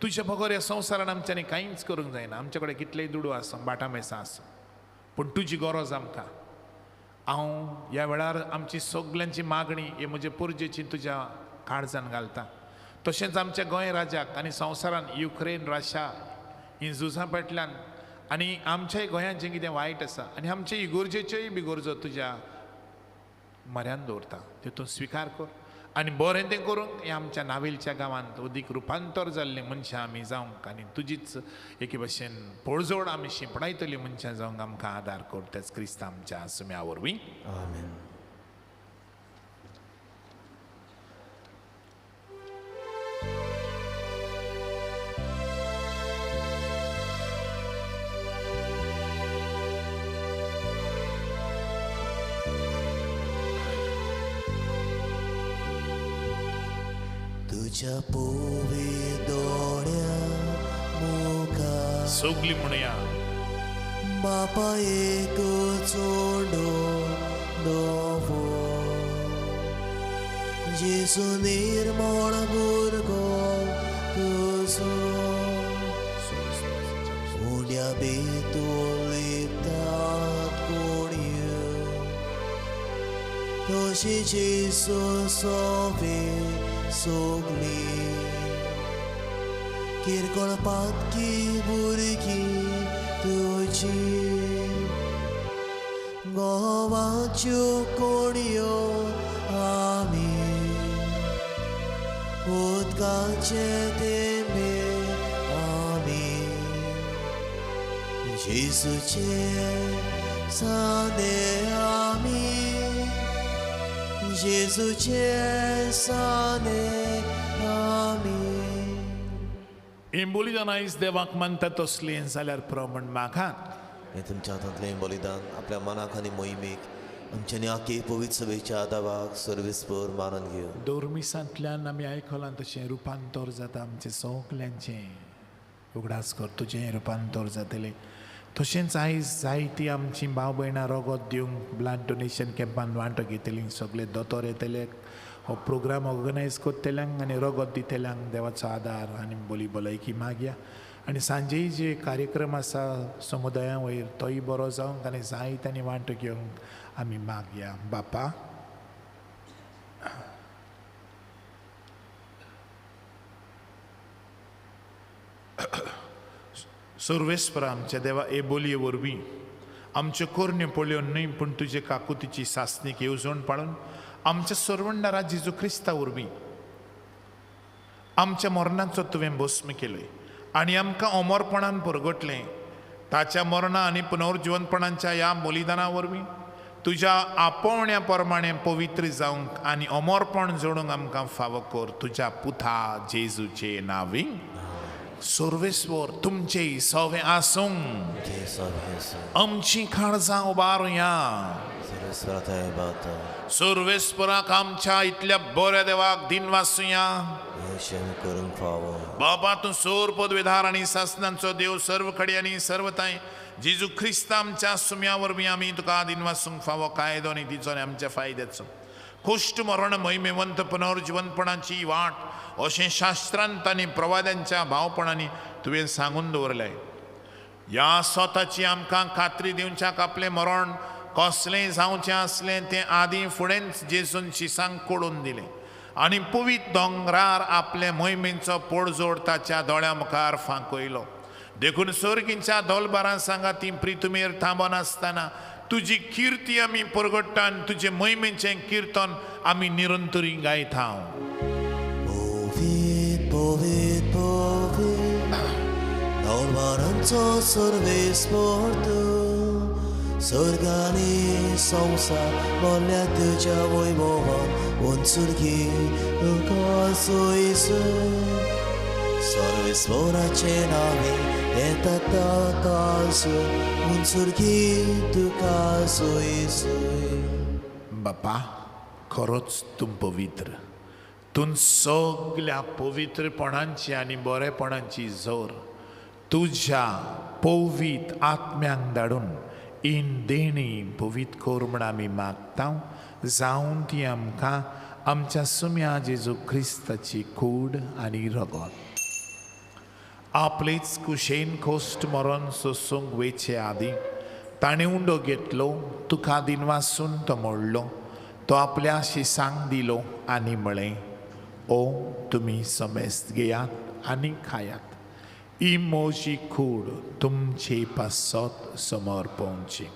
तुज्या बगर ह्या संवसारान आमच्यांनी कांयच करूंक जायना। आमचे कडेन कितलेय दुडू आसूं, बाटा मेसां आसूं, पूण तुजी गरज आमकां। हांव ह्या वेळार आमची सगल्यांची मागणी हे म्हजे पोरजेची तुज्या काळजान घालता। तशेंच आमच्या गोंय राज्याक आनी संवसारान युक्रेन, रशिया ही झुजां पेटल्यान आनी आमच्याय गोंयांत जें कितें वायट आसा आनी आमचे इगोर्जेच्योय बी गरजो तुज्या म्हऱ्यान दवरता, तितून स्विकार कर आनी बरें तें करूंक हें आमच्या नावेलच्या गांवांत अदीक रुपांतर जाल्लीं मनशां आमी जावंक आनी तुजीच एके भशेन पळजोड आमी शिंपडायतलीं मनशां जावंक आमकां आदार कर। त्याच क्रिस्ता आमच्या सुम्या वरवीं, आमेन। तुज्या पोवी दोळ्या मुखार सगली म्हणया बापा एक चोडो दोवो जेजू निर्मळ भुरगो तुजो उण्या भितर लिपतात कोणयो तशी जेजू सोवे सगली किरकोळ पातकी भुरगीं तुजी गोवाच्यो कोणयो आमी उदकाचे तेंबे आमी जेजूचे सादे आमी जेजूचे सादे आमी। हें बलिदान आयज देवाक मानता तसलें जाल्यार प्रमाण मागात। हें तुमच्या हातांतलें बलिदान आपल्या मनाक आनी मोहिमेक आमच्या आखे पवित्र सभेच्या आदावाक सर्वेस्पर मानून घेवन दोर्मिसांतल्यान आमी आयकलां तशें रुपांतर जाता आमचें सगल्यांचें। उगडास कर तुजें रुपांतर जातलें। तशेंच आयज जायतीं आमचीं भाव भयणां रगत दिवंक ब्लड डोनेशन कॅम्पान वांटो घेतलीं, सगळे दोतोर येतले, हो प्रोग्राम ऑर्गनायज करतल्यांक आनी रगत दितल्यांक देवाचो आदार आनी बोली भलायकी मागया। आनी सांजे जे कार्यक्रम आसा समुदाया वयर तोय बरो जावंक आनी जायत्यांनी वांटो घेवंक आमी मागया। बापा, सर्वेस्पर आमच्या देवा हे बोलये वरवीं आमच्यो कोरण्यो पळोवन न्हय पूण तुजे काकुतीची सासणीक येवजण पाळून आमच्या सोरवंडारा जेजू क्रिस्ता वरवीं आमच्या मरणाचो तुवें भस्म केलोय आनी आमकां अमरपणान परगटलें. ताच्या मरणा आनी पुनर्जिवनपणाच्या ह्या बलिदाना वरवीं तुज्या आपोवण्या प्रमाणे पवित्र जावंक आनी अमरपण जोडूंक आमकां फावो कर तुज्या पुता जेजूचे नांवी. सर्वेस्वर तुमचे सवे आसूं. आमची काळजां उबारुया. सर्वेस्वराक आमच्या इतल्या बऱ्या देवाक दिनवासुया. बाबा तूं सोर पदवेधार आनी सासनांचो देव सर्व कडेन आनी सर्वताय जेजू क्रिस्त आमच्या सुम्या वरवीं आमी तुका दिनवासूंक फावो कायदो आनी तिचो आनी आमच्या फायद्याचो कुश्ट मरण महिमेवंत पुनर्जिवनपणाची वाट अशें शास्त्रांत आनी प्रवाद्यांच्या भावपणांनी तुवें सांगून दवरलें. ह्या स्वताची आमकां खात्री दिवच्याक आपलें मरण कसलें जावचें आसलें तें आदीं फुडेंच जेजून शिसांक कळून दिलें आनी पवित्र दोंगरार आपले मोहिमेचो पडजोड ताच्या दोळ्यां मुखार फांकयलो. देखून सोर्गींच्या दोलबारां सांगा ती प्रितुमेर थांबनासतना तुजी किर्ती आमी परगट्टा आनी तुजे मोहिमेचें किर्तन आमी निरंतरी गायता. पवित्र पवित्र पवित्र दोलबारांचो सर्वेस्पर तूं स्वर्गानी संवसार भरल्या तुज्या वैभवान उंचुरगी तुका सोयसून सर्वेस्वराचे नावे येता ताका उंचुरगी तुका सोयसून. बापा खरोच तूं पवित्र, तूं सगल्या पवित्रपणांची आनी बरेपणांची जोर तुज्या पवित्र आत्म्यांक धाडून इन देणी पवित्र कर म्हण आमी मागता. जावन ती आमकां आमच्या सुम्या जेजू क्रिस्ताची कूड आनी रगत आपलेच कुशेन कोश्ट मरण सोसूंक वेचे आदीं ताणें उंडो घेतलो, तुका दिनवासून तो मोडलो, तो आपल्या शिसांक दिलो आनी म्हळें, ओ तुमी समेस्त घेयात आनी खायात, ही म्हजी कूड तुमचे पासत समर्पणची.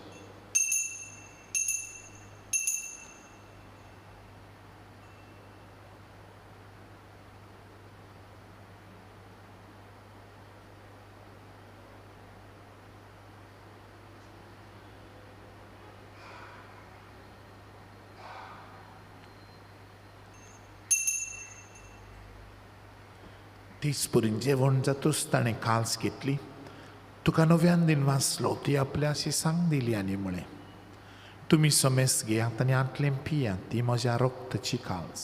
तीच पुरीन जेवण जातूच ताणें काल्स घेतली, तुका नव्यान दिन वाचलो, ती आपल्या शिसांक दिली आनी म्हळें, तुमी समेस्त घेयात आनी आतलें पियात, ती म्हज्या रक्ताची काल्स,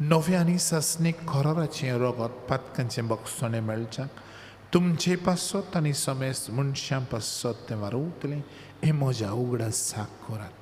नव्या आनी सासणीक खरोराचें रगत पातकांचें बक्षणें मेळच्याक तुमचे पासत आनी समेस्त मनशां पासत तें वारवतलें, हें म्हज्या उगडासाक करात.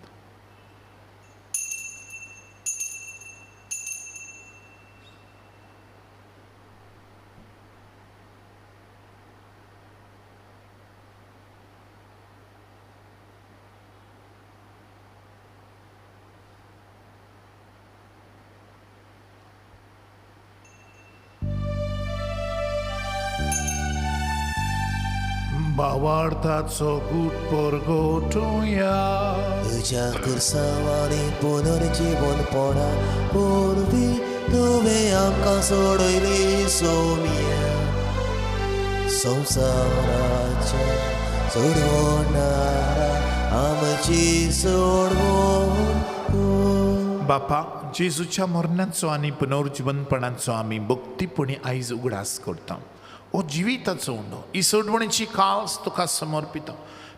भावार्थाचो गूट परगटुया तुज्या कुर्सावानी पुनर्जीवनपणा वरवीं तुवें आमकां सोडयली सोम्या संवसाराच्या सोडवणारा आमची सोडवण. बापा जेजूच्या मरणाचो आनी पुनर्जीवनपणाचो आमी भक्तीपणी आयज उगडास करता. ओ जिविताचो उंडो, ही सोडवणीची काल्स तुका समर्पिता.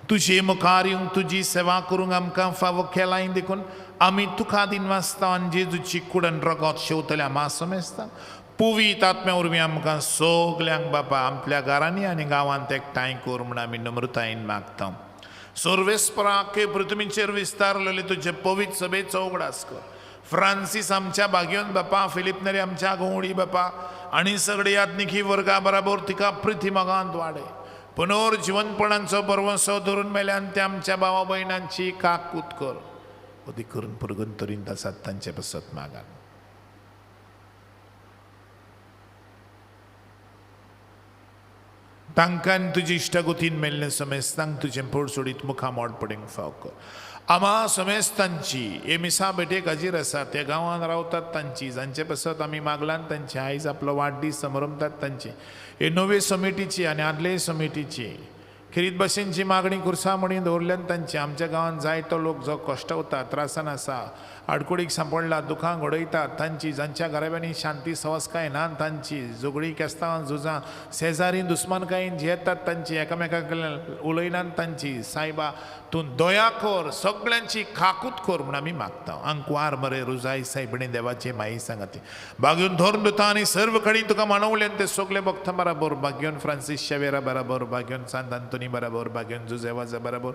तुजे मुखार येवंक तुजी सेवा करूंक आमकां फावो केलाय देखून आमी तुका दिनवासता आनी जेजूची कुडन रगत शेवतल्या मासमेस्ता पवित्र आत्म्या वरवीं आमकां सगल्यांक बापा आपल्या घरांनी आनी गांवांत एकठांय कर म्हूण आमी नम्रतायेन मागता. सर्वेस्परा आख्खे पृथ्वीचेर विस्तारलेले तुजे पवित्र सभेचो उगडास कर. फ्रांसीस आमच्या भाग्योन बापा, फिलिप नेरी आमच्या गवळी बापा आनी सगळे याज्ञिकी वर्गा बराबर तिका प्रिती मोगांत वाडय. पुनर्जिवनपणाचो बरवसो धरून मेल्यान ते आमच्या भावा भयणांची काकूत कर. अदीक करून पुरगंतरींत आसात तांचे पासत मागात. तांकां तुजी इश्टागतीन मेल्लें समेस्तांक तुजें पोड सोडीत मुखा मोड पडींग फाव कर. आमा समेस्तांची हे मिसा भेटेक हाजीर आसा त्या गांवांत रावतात तांची, जांचे पासत आमी मागलान तांची, आयज आपलो वाडदीस समरमतात तांची, हे नवे समितीची आनी आदले समितीची खेरीत भाशेनची मागणी कुर्सा म्हणी दवरल्यान तांची. आमच्या गांवांत जायतो लोक जो कश्टवता, त्रासान आसा, आडकुडीक सांपडला, दुखां घडयतात तांची, जांच्या घराब्यांनी शांती सवसकाय ना तांची, झगडीं केस्तांवां झुजां शेजारी दुस्मानकायेन जियेतात तांची, एकामेका कडल्यान उलयनात तांची. सायबा तूं दया कर, सगळ्यांची काकूत कर म्हूण आमी मागता. आंकवार मरे रुजाय सायबणी देवाचे माई सांगाती बागेवन धर्म दिता आनी सर्व कडेन तुका मानवल्यान ते सगळे भक्तां बराबर, बागेवन फ्रांसीस शेवेरा बराबर, बागेवन सांत आंतोनी बराबर, बागेवन जुजेवाजा बराबर,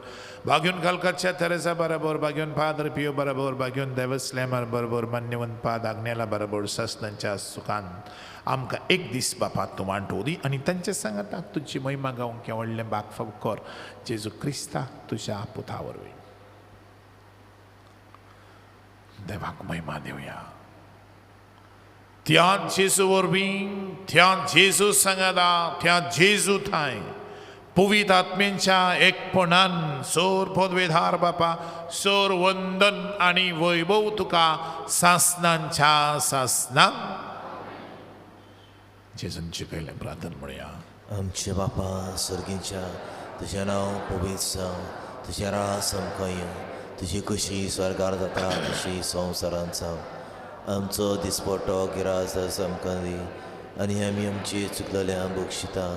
बागेवन कलकत्या तेरेसा बराबर, बागेवन पाद्र पियो बराबर, बागेवन देवस्लेमर बरोबर, मान्यवंत पाद आग्नेला बराबर ससनांच्या सुखान आमकां एक दीस बापा तूं वांटो दी आनी तांचे सांगाता तुजी महिमा गावंक व्हडलें बाग फाव कर जेजू क्रिस्ता तुज्या पुता वरवीं. देवाक महिमा दिवया. त्या जेजू वरवीं, त्या जेजू सांगाता, त्या जेजू थांय पवित्र आत्म्यांच्या एकपणान सोर पदवेधार बापा सोर वंदन आनी वैभव तुका सासनांच्या सासनां. जेजून शिकयलें प्रार्थना म्हणया. आमचे बापा सर्गीच्या, तुजें नांव पवित्र जावं, तुजें रास आमकां येवं, तुजी कशी स्वर्गार जाता तशी संवसारांत जावं. आमचो दिसपटो गिरास आमकां दी आनी आमी आमची चुकलेल्या बक्षिता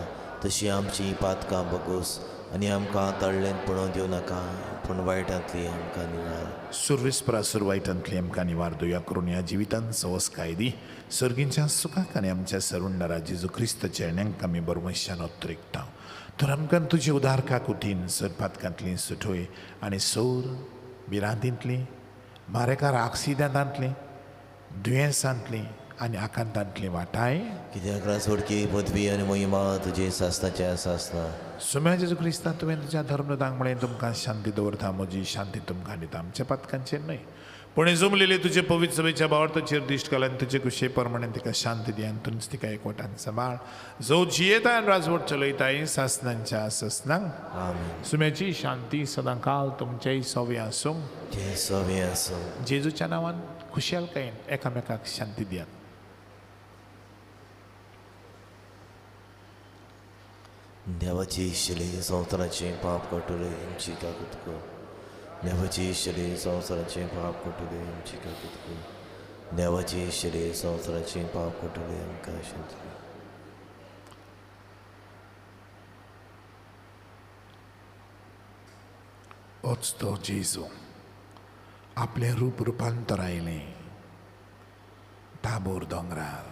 तशी आमची पातकां बगोस आनी आमकां तळ्ळेन पळोवन दिवं नाका, पूण वायटांतली आमकां निवार. सुर्वेस्परा सुर वायटांतली आमकां निवार. दया करून ह्या जिवितान सवसकाय दी. सर्गींच्या सुखाक आनी आमच्या सरुंडरा जेजू क्रिस्ताच्या येण्यांक आमी बरमशान उत्रिकता. तर आमकां तुजे उदार काकुतीन सर पातकांतली सुटोय आनी सोर भिरांतींतली, मारेकार आक्सिडेंटांतली, दुयेंसांतली आनी आकांतांतली वाटाय. कित्याक राजवडकी पदवी आनी महिमा तुजे सासनाच्या सासना. सुम्या जेजू क्रिस्ता तुवें तुज्या धर्मदांक म्हळें तुमकां शांती दवरता, म्हजी शांती तुमकां दिता, आमच्या पातकांचेर न्हय पूण जमलेले तुजे पवित्र सभेच्या भावार्थाचेर दिश्ट घाल आनी तुजे कुशे प्रमाणे तिका शांती दी आनी तुमच तिका एकवटान सांबाळ, जो जियेता आनी राजवट चलयताय सासनांच्या सासनांक. सुम्याची शांती सदांकाल तुमचेय सवे आसूं. सवे आसूं. जेजूच्या नांवान खुशालकायेन एकामेकाक शांती दियात. देवाची शिले संवसाराचें पाप कटुले आमची काकूत कर. देवाची शिले संवसाराचें पाप कटुले आमची काकूत कर. देवाची शिले संवसाराचें पाप कटुले आमकां शांती. होच तो जेजू आपलें रूप रुपांतर आयलें ताबोर दोंगरार.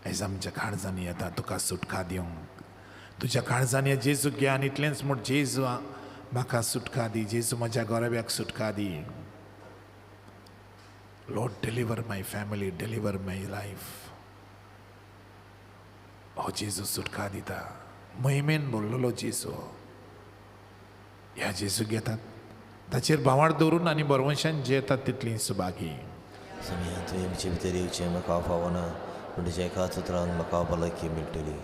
आयज आमच्या काळजांनी येता तुका सुटका दिवंक. तुज्या काळजांनी जेजू घे आनी इतलेंच म्हूण जेजू म्हाका सुटका दी, जेजू म्हज्या गोरब्याक सुटका दी. Lord deliver my family, deliver my life. हो जेजू सुटका दिता. महिमेन बोल्लोलो जेजू. ह्या जेजू घेतात ताचेर भावार दवरून आनी बरवंशान जेतात तितलीं सुभागी. समिया तुवें आमचे भितर येवचें म्हाका फावना, पूण तुज्या एकाच उतरान म्हाका भलायकी मेळटली.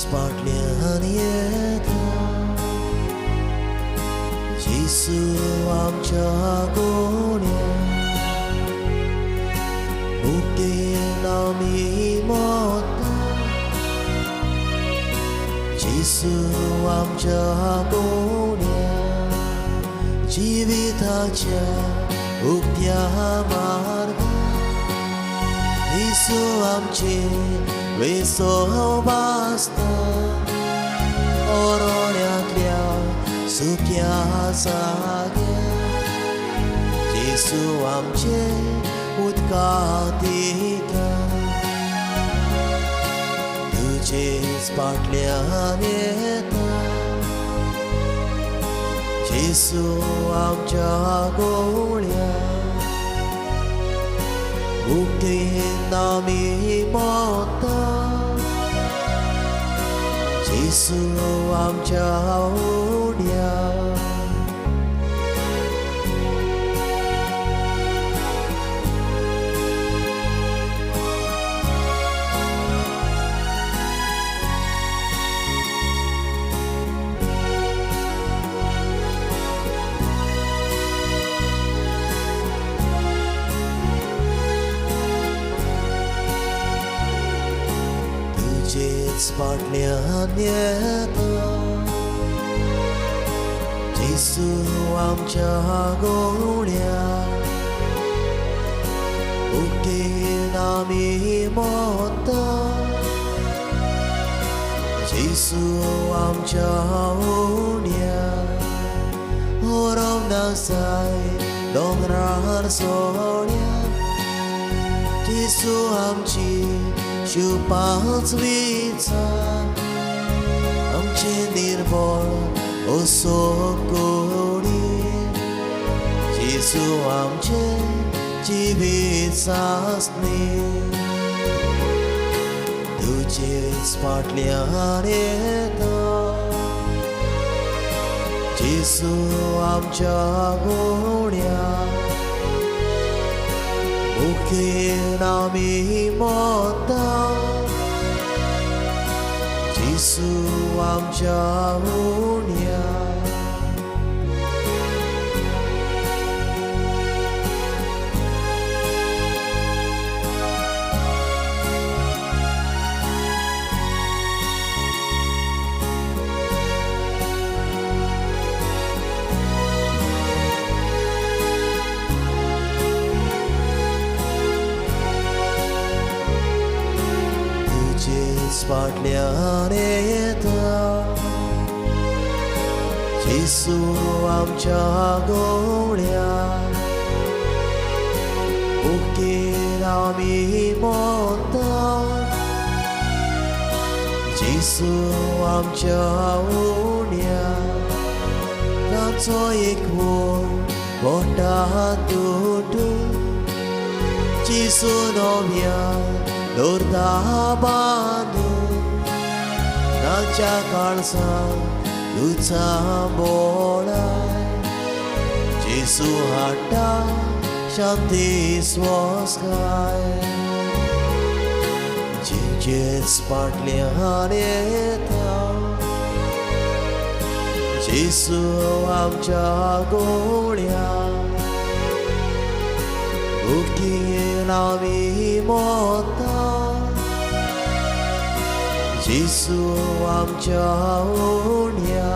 फाटल्यान येता जेजू आमच्या गोण्या मुक्तेन आमी मरता जेजू आमच्या गोण्या जिविताच्या उक्त्या मार्गार जेजू आमचे वेसो बासता ओरोड्यांतल्या सुक्या जाग्यार जेजू आमचे उदका तुका दिता तुजेच फाटल्यान येता जेसू आमच्या गोळ्या मुक्तीन आमी मोता जेसू आमच्या उड्या तुजेच फाटल्यान येता जेसू आमच्या गोळ्या मुक्तीन आमी मोता जेसू आमच्या उण्या होरोवना जाय दोंगरार सोड्या जेसू आमची शिवपाच विचा आमचे निर्बळ असो कोडी जेसू आमचे जिवीत सासनी तुजेच फाटल्यान येता जेसू आमच्या गोड्या मुखेन आमी मोता जेसू आमच्या उण्या तुजेच फाटल्यान येता जेसू आमच्या गोळ्या मुक्तीन आमी मोता जेसू आमच्या उण्या ताचो एक वोर बोटा तुटून जेसू नव्या दवरता बांदून ताच्या काळसां दुचा बोळाय जेसू हाडटा शांती स्वस्काय जेजेच फाटल्यान येता जेसू आमच्या गोळ्या मुक्तीन आमी मोता जेसू आमच्या उण्या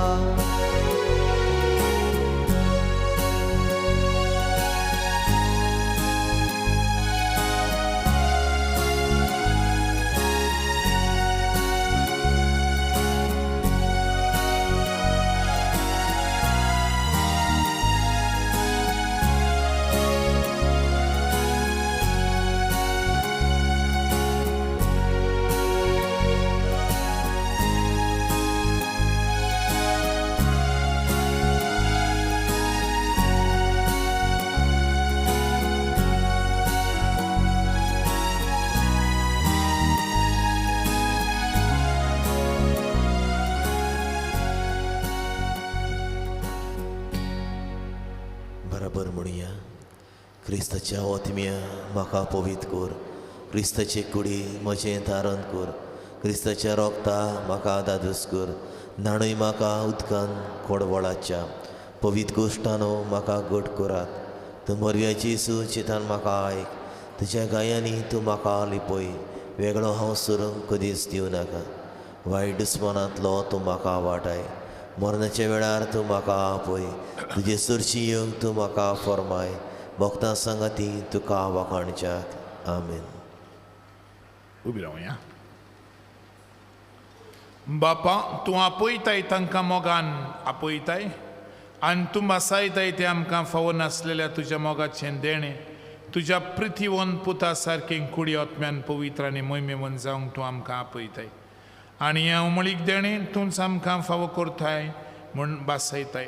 बराबर म्हणुया क्रिस्ताच्या ओतम्या म्हाका पवित्र कर क्रिस्ताचे कुडी म्हजें धारण कर क्रिस्ताच्या रोगता म्हाका दादूस कर न्हाणय म्हाका उदकान कोडवळाच्या पवित्र गोश्टानो म्हाका घट करात तूं मोरव्याची सुचितान म्हाका आयक तुज्या गायांनी तूं म्हाका लिपय वेगळो हांव सरूंक कदीच दिवं नाका वायट दुस्मानांतलो तूं म्हाका वाटाय मरणाच्या वेळार तूं म्हाका आपय तुजे सरशी येवंक तूं म्हाका फॉर्माय भक्तां सांगाती तुका वाखाणच्याक आमेन. उबी रावया. बापा तूं आपयताय तांकां मोगान आपयताय आनी तूं भासायताय तें आमकां फावो नासलेल्या तुज्या मोगाचें देणें. तुज्या प्रितीवन पुता सारकें कुडी आत्म्यान पवित्र आनी मोहिमेवन जावंक तूं आमकां आपयताय आनी ह्या उमळीक देणें तूंच आमकां फावो करताय म्हूण भासयताय.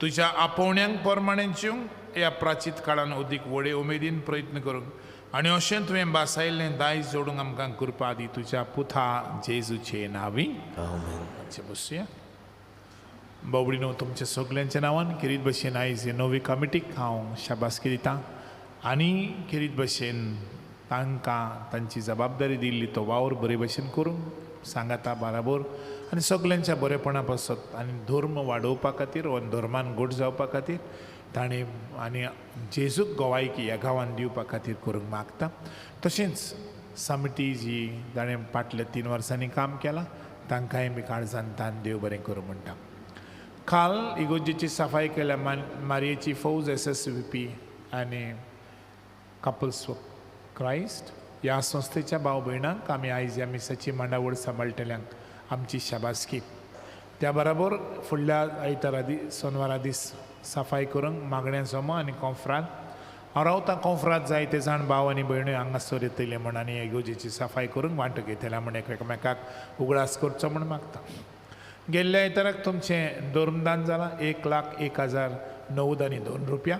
तुज्या आपोवण्यांक प्रमाणें जिवंक ह्या प्राचीत काळान अदीक व्हडे उमेदीन प्रयत्न करूंक आनी अशें तुवें भासायल्लें दायज जोडूंक आमकां कृपा दी तुज्या पुता जेजूचे नांवी. आमचें बसया. बाबडीनो तुमच्या सगल्यांच्या नांवान खेरीत भशेन आयज हे नवी कमिटीक हांव शाबासकी दिता आनी खेरीत भशेन तांकां तांची जबाबदारी दिल्ली तो वावर बरे भशेन करूंक सांगाता बराबर आनी सगल्यांच्या बरेपणा पासत आनी धर्म वाडोवपा खातीर वा धर्मान घट जावपा खातीर ताणें आनी जेजूक गोवायकी ह्या गांवान दिवपा खातीर करूंक मागता. तशेंच समिती जी ताणें फाटल्या 3 वर्सांनी काम केलां तांकांय बी काळजान तान देव बरें करूं म्हणटा. काल इगोर्जेची सफाई केल्या मारयेची फौज SSVP आनी कपल्स ऑफ क्रायस्ट ह्या संस्थेच्या भाव भयणांक आमी आयज ह्या मिसाची मांडावळ सांबाळटल्यांक आमची शाबासकी. त्या बराबर फुडल्या आयतारा दीस सोनवारा दीस सफाई करूंक मागण्या जमो आनी कोंफ्राद हांव रावतां कोंफ्राद जायते जाण भाव आनी भयण्यो हांगासर येतले म्हण आनी इगोर्जेची सफाई करूंक वांटो घेतल्या म्हण एकामेकाक उगडास करचो म्हण मागता. गेल्ल्या आयताराक तुमचें धर्मदान जालां 1,01,092 रुपया.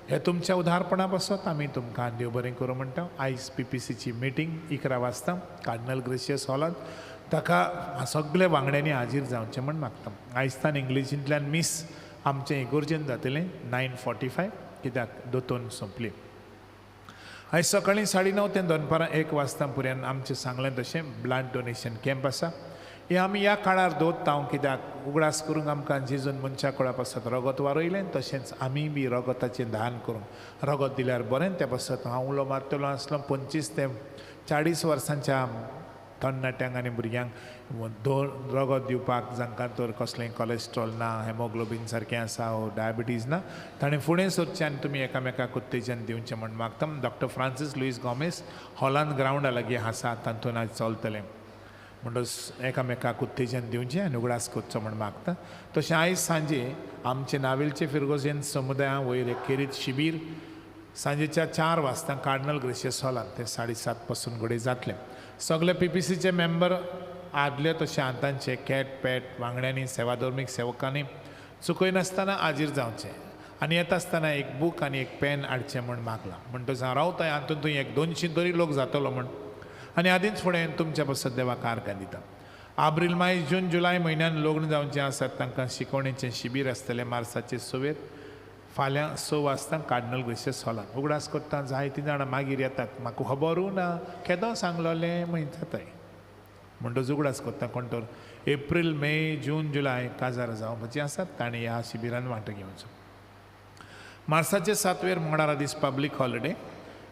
हे तुमच्या उदारपणा पासत आमी तुमकां देव बरें करूं म्हणटा. आयज PPCची मिटींग 11 वाजता कार्डिनल ग्रेशियस हॉलांत ताका सगळे वांगड्यांनी हाजीर जावचें म्हण मागता. आयज तान इंग्लिशींतल्यान मीस आमचें इगोर्जेन जातलें 9:45 कित्याक दोतोन सोंपली. आयज सकाळीं 9:30 ते दनपारां 1 वाजता पर्यंत आमचें सांगलें तशें ब्लड डोनेशन कॅम्प आसा. हे आमी ह्या काळार दवरता कित्याक उगडास करूंक आमकां जेजून मनशा कुळा पासत रगत वारयलें तशेंच आमी बी रगताचें दान करूंक रगत दिल्यार बरें. त्या पासत हांव उलो मारतलो आसलो 25 ते 40 वर्सांच्या तरणाट्यांक आनी भुरग्यांक रगत दिवपाक जांकां तर कसलें कॉलेस्ट्रॉल ना, हेमोग्लोबीन सारकें आसा वो डायबिटीज ना ताणें फुडें सरचें आनी तुमी एकामेकाक उत्तेजन दिवचें म्हण मागता. डॉक्टर फ्रांसीस लुईस गोमेस हॉलांत ग्रावंडा लागीं आसा तातूंत आयज चलतलें म्हणटच एकामेकाक उत्तेजन दिवचें आनी उगडास करचो म्हण मागता. तशें आयज सांजे आमचे नावेलचे फिरगोजेन समुदाया वयर एक खेरीत शिबीर सांजेच्या 4 वाजता कार्डिनल ग्रेशियस हॉलांत ते 7:30 पासून घडये जातलें. सगळे PPCचे मेंबर आदले तशें आतांचे कॅट पॅट वांगड्यांनी सेवाधर्मीक सेवकांनी चुकयनासतना हाजीर जावचें आनी येता आसतना एक बूक आनी एक पेन हाडचें म्हण मागलां. म्हणटच हांव रावता हातूंत थंय 100-200 तरी लोक जातलो म्हण आनी आदींच फुडें तुमच्या पासत देवाक आर्गां दिता. आब्रील माय जून जुलय म्हयन्यान लग्न जावचें आसात तांकां शिकवणेचें शिबीर आसतलें मार्साचे 6वेर फाल्यां 6 वाजता कार्डिनल ग्रेशियस हॉलांत. उगडास करता जायतीं जाणां मागीर येतात म्हाका खबरूय ना केदो सांगलोलें म्हण जाताय. म्हणटच उगडास करता कोण तर एप्रील मे जून जुलय काजार जावपाचीं आसात तांणी ह्या शिबिरान वांटो घेवचो. मार्साचे 7वेर मंगळारा दीस पब्लीक हॉलिडे.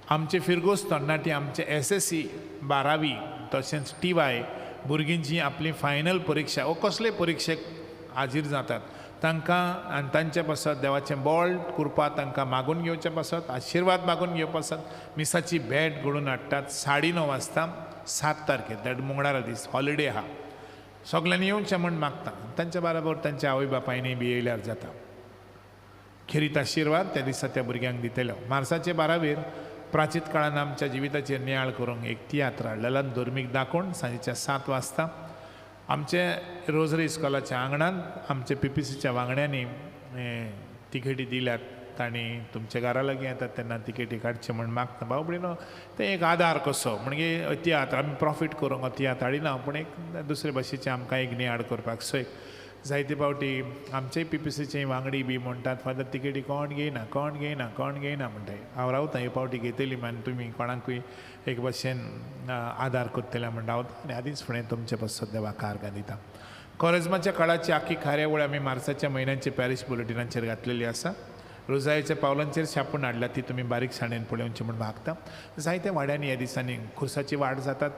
आमचे फिरगोज तरणाटी आमचे SSC 12वी तशेंच TY भुरगीं जी आपली फायनल परिक्षा वो कसले परिक्षेक हाजीर जातात तांकां आनी तांचे पासत देवाचें बोळ कृपा तांकां मागून घेवचे पासत आशिर्वाद मागून घेवपा पासत मिसाची भेट घडोवन हाडटात 9:30 वाजता 7 तारखेर that मंगळारा दीस हॉलिडे आहा. सगल्यांनी येवचें म्हण मागता. तांच्या बराबर तांच्या आवय बापायनी बी येयल्यार जाता. खेरीत आशिर्वाद त्या दिसा त्या भुरग्यांक दितलो. मार्साचे 12वेर प्राचीत काळान आमच्या जिविताचेर नियाळ करूंक एक तियात्र हाडलेला धर्मीक दाखोवन सांजेच्या 7 वाजता आमचे रोजरी इस्कॉलाच्या आंगणांत आमचे PPCच्या वांगड्यांनी तिकेटी दिल्यात तांणी तुमच्या घरा लागीं येतात तेन्ना तिकेटी काडचे म्हण मागता. भाव भयणीनो तें एक आदार कसो म्हणजे तियात्र आमी प्रॉफीट करूंक तियात्र हाडिना पूण एक दुसरे भाशेचें आमकां एक नियाळ करपाक सोय. जायते फावटी आमचे PPCचे वांगडी बी म्हणटात फादर तिकेटी कोण घेयना कोण घेयना कोण घेयना म्हणटाय. हांव रावता हे फावटी घेतली आनी तुमी कोणाकूय एक भाशेन आदार करतले म्हण रावता आनी आदींच फुडें तुमचे पासत देवाक आर्गां दिता. कोरेज्माच्या काळाची आखी कार्यावळ आमी मार्साच्या म्हयन्याचे पॅरीश बुलेटिनांचेर घातलेली आसा. रोजायेच्या पावलांचेर छापून हाडल्या ती तुमी बारीकसाणेन पळोवची म्हूण मागता. जायत्या वाड्यांनी ह्या दिसांनी खुर्साची वाड जातात.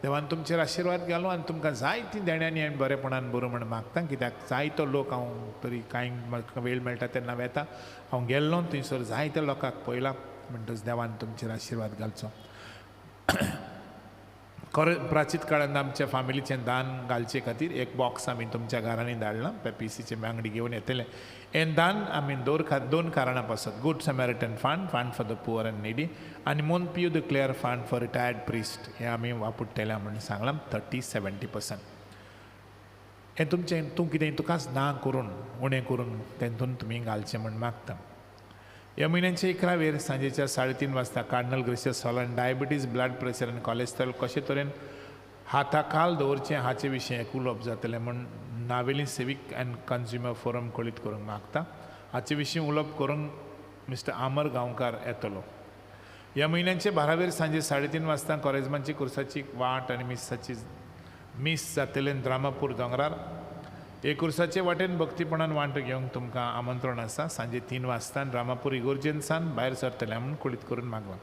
देवान तुमचेर आशिर्वाद घालो आनी तुमकां जायतीं देण्यांनी आनी बरेपणान बरोवं म्हूण मागता. कित्याक जायतो लोक हांव तरी कांय म्हाका वेळ मेळटा तेन्ना वेता हांव गेल्लो थंयसर जायत्या लोकांक पळयलां म्हणटच देवान तुमचेर आशिर्वाद घालचो. प्राचीत काळान आमच्या फामिलीचें दान घालचे खातीर एक बॉक्स आमी तुमच्या घरांनी धाडलां, पेपीसीचे बांगडी घेवन येतले. हें दान आमी दोन कारणां पासत, good Samaritan fund, fund for the poor and needy, आनी Mont Pio de Clare fund for retired priest, हें आमी वापरतले म्हूण सांगलां. 30-70% हें तुमचें, तूं कितें तुकाच ना करून उणें करून तेतून तुमी घालचें म्हूण मागता. ह्या म्हयन्याचे 11वेर सांजेच्या 3:30 वाजता कार्डिनल ग्रेसियस हॉलान डायबिटीज, ब्लड प्रेशर आनी कॉलेस्ट्रॉल कशे तरेन हाताखाल दवरचें हाचे विशीं एक उलोवप जातलें म्हूण Navelim civic and consumer forum कळीत करूंक मागता. हाचे विशीं उलोवप करूंक मिस्टर आमर गांवकार येतलो. ह्या म्हयन्याचे 12वेर सांजे 3:30 वाजता कोरेजमाची कुर्साची वाट आनी मिसाची मीस जातलें द्रामापूर दोंगरार. हे कुर्साचे वाटेन भक्तीपणान वांटो घेवंक तुमकां आमंत्रण आसा. सांजे 3 वाजता रामापूर इगोर्जेनसान भायर सरतलें म्हूण कळीत करून मागलां.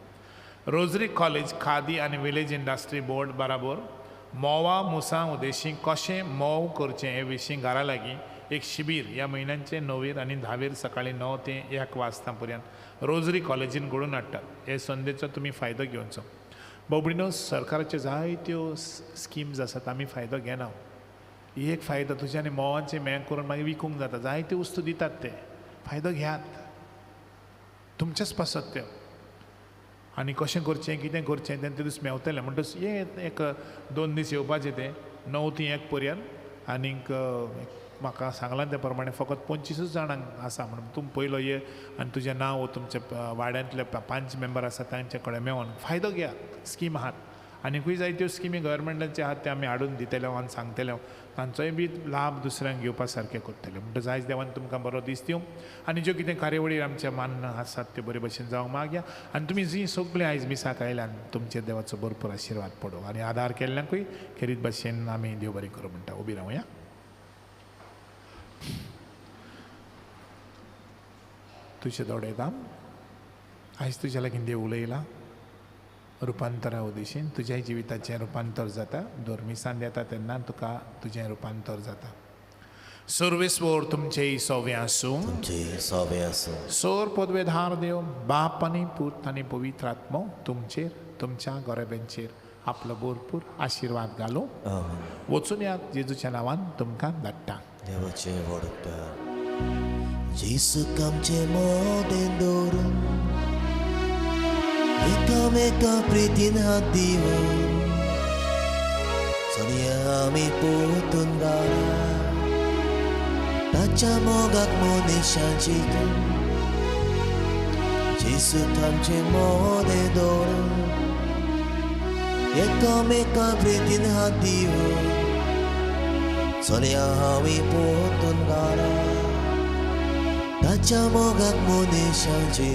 रोजरी कॉलेज, खादी आनी विलेज इंडस्ट्री बोर्ड बराबर मोवा मुसां उद्देशी कशें मोव करचें हे विशीं घरा लागीं एक शिबीर ह्या म्हयन्याचे 9वेर आनी 10वेर सकाळीं 9 ते 1 वाजता पर्यंत रोजरी कॉलेजीन घडोवन हाडटात. हे संदेचो तुमी फायदो घेवचो. बाबडीनो, सरकाराच्यो जायत्यो स्किम्स आसात, आमी फायदो घेना. एक फायदो तुज्या आनी मोवांचें मेळ करून मागीर विकूंक जाता, जायत्यो वस्तू दितात, ते फायदो घेयात, तुमचेच पासत त्यो. आनी कशें करचें कितें करचें तें ते दीस मेवतलें. म्हणटच हे एक 2 दीस येवपाचें तें 9 ते 1 पर्यंत. आनीक म्हाका सांगलां त्या प्रमाणे फकत 25 जाणांक आसा म्हणून तूं पयलो ये आनी तुजें नांव तुमच्या वाड्यांतले 5 मेंबर आसा तांचे कडेन मेळोन फायदो घेयात. स्कीम आहात आनीकूय जायत्यो स्किमी गव्हर्मेंटाचे आहात, ते आमी हाडून दितले आनी सांगतले, तांचोय बी लाभ दुसऱ्यांक घेवपा सारकें करतले. म्हणटच आयज देवान तुमकां बरो दीस दिवं आनी ज्यो कितें कार्यावळी आमच्या मान्न आसात त्यो बरे भशेन जावंक मागया. आनी तुमी जी सगळीं आयज मिसाक आयल्यान तुमचेर देवाचो भरपूर आशिर्वाद पडूं आनी आदार केल्ल्यांकूय खेरीत भशेन आमी देव बरें करूं म्हणटा. उबी रावया. तुजे दोळे दाम, आयज तुज्या लागीं देव उलयला रुपांतरा उद्देशीन. तुज्या जिविताचें रुपांतर जाता, धर्मिसान येता तेन्ना तुका तुजें रुपांतर जाता. सर्वेस्वर तुमचें सोवें आसूं, तुमचें सोवें आसूं. सोर पदवेधार देव बाप आनी पूत आनी पवित्र आत्मो तुमचेर, तुमच्या गोरेब्यांचेर आपलो भरपूर आशिर्वाद घालूं. वचून यात, जेजूच्या नांवान तुमकां धाडटा. देवाचें व्हड उपकार. जेजूक आमचें मोदें दवरून एकामेका प्रितीन हात दिवन चलया आमी पोतून घरा ताच्या मोगाक मनिशांची जेजूक आमचें मोदें दवरून एकामेका प्रितीन हात दिवन चलया आमी पोतून घरा ताच्या मोगाक मनिशांची.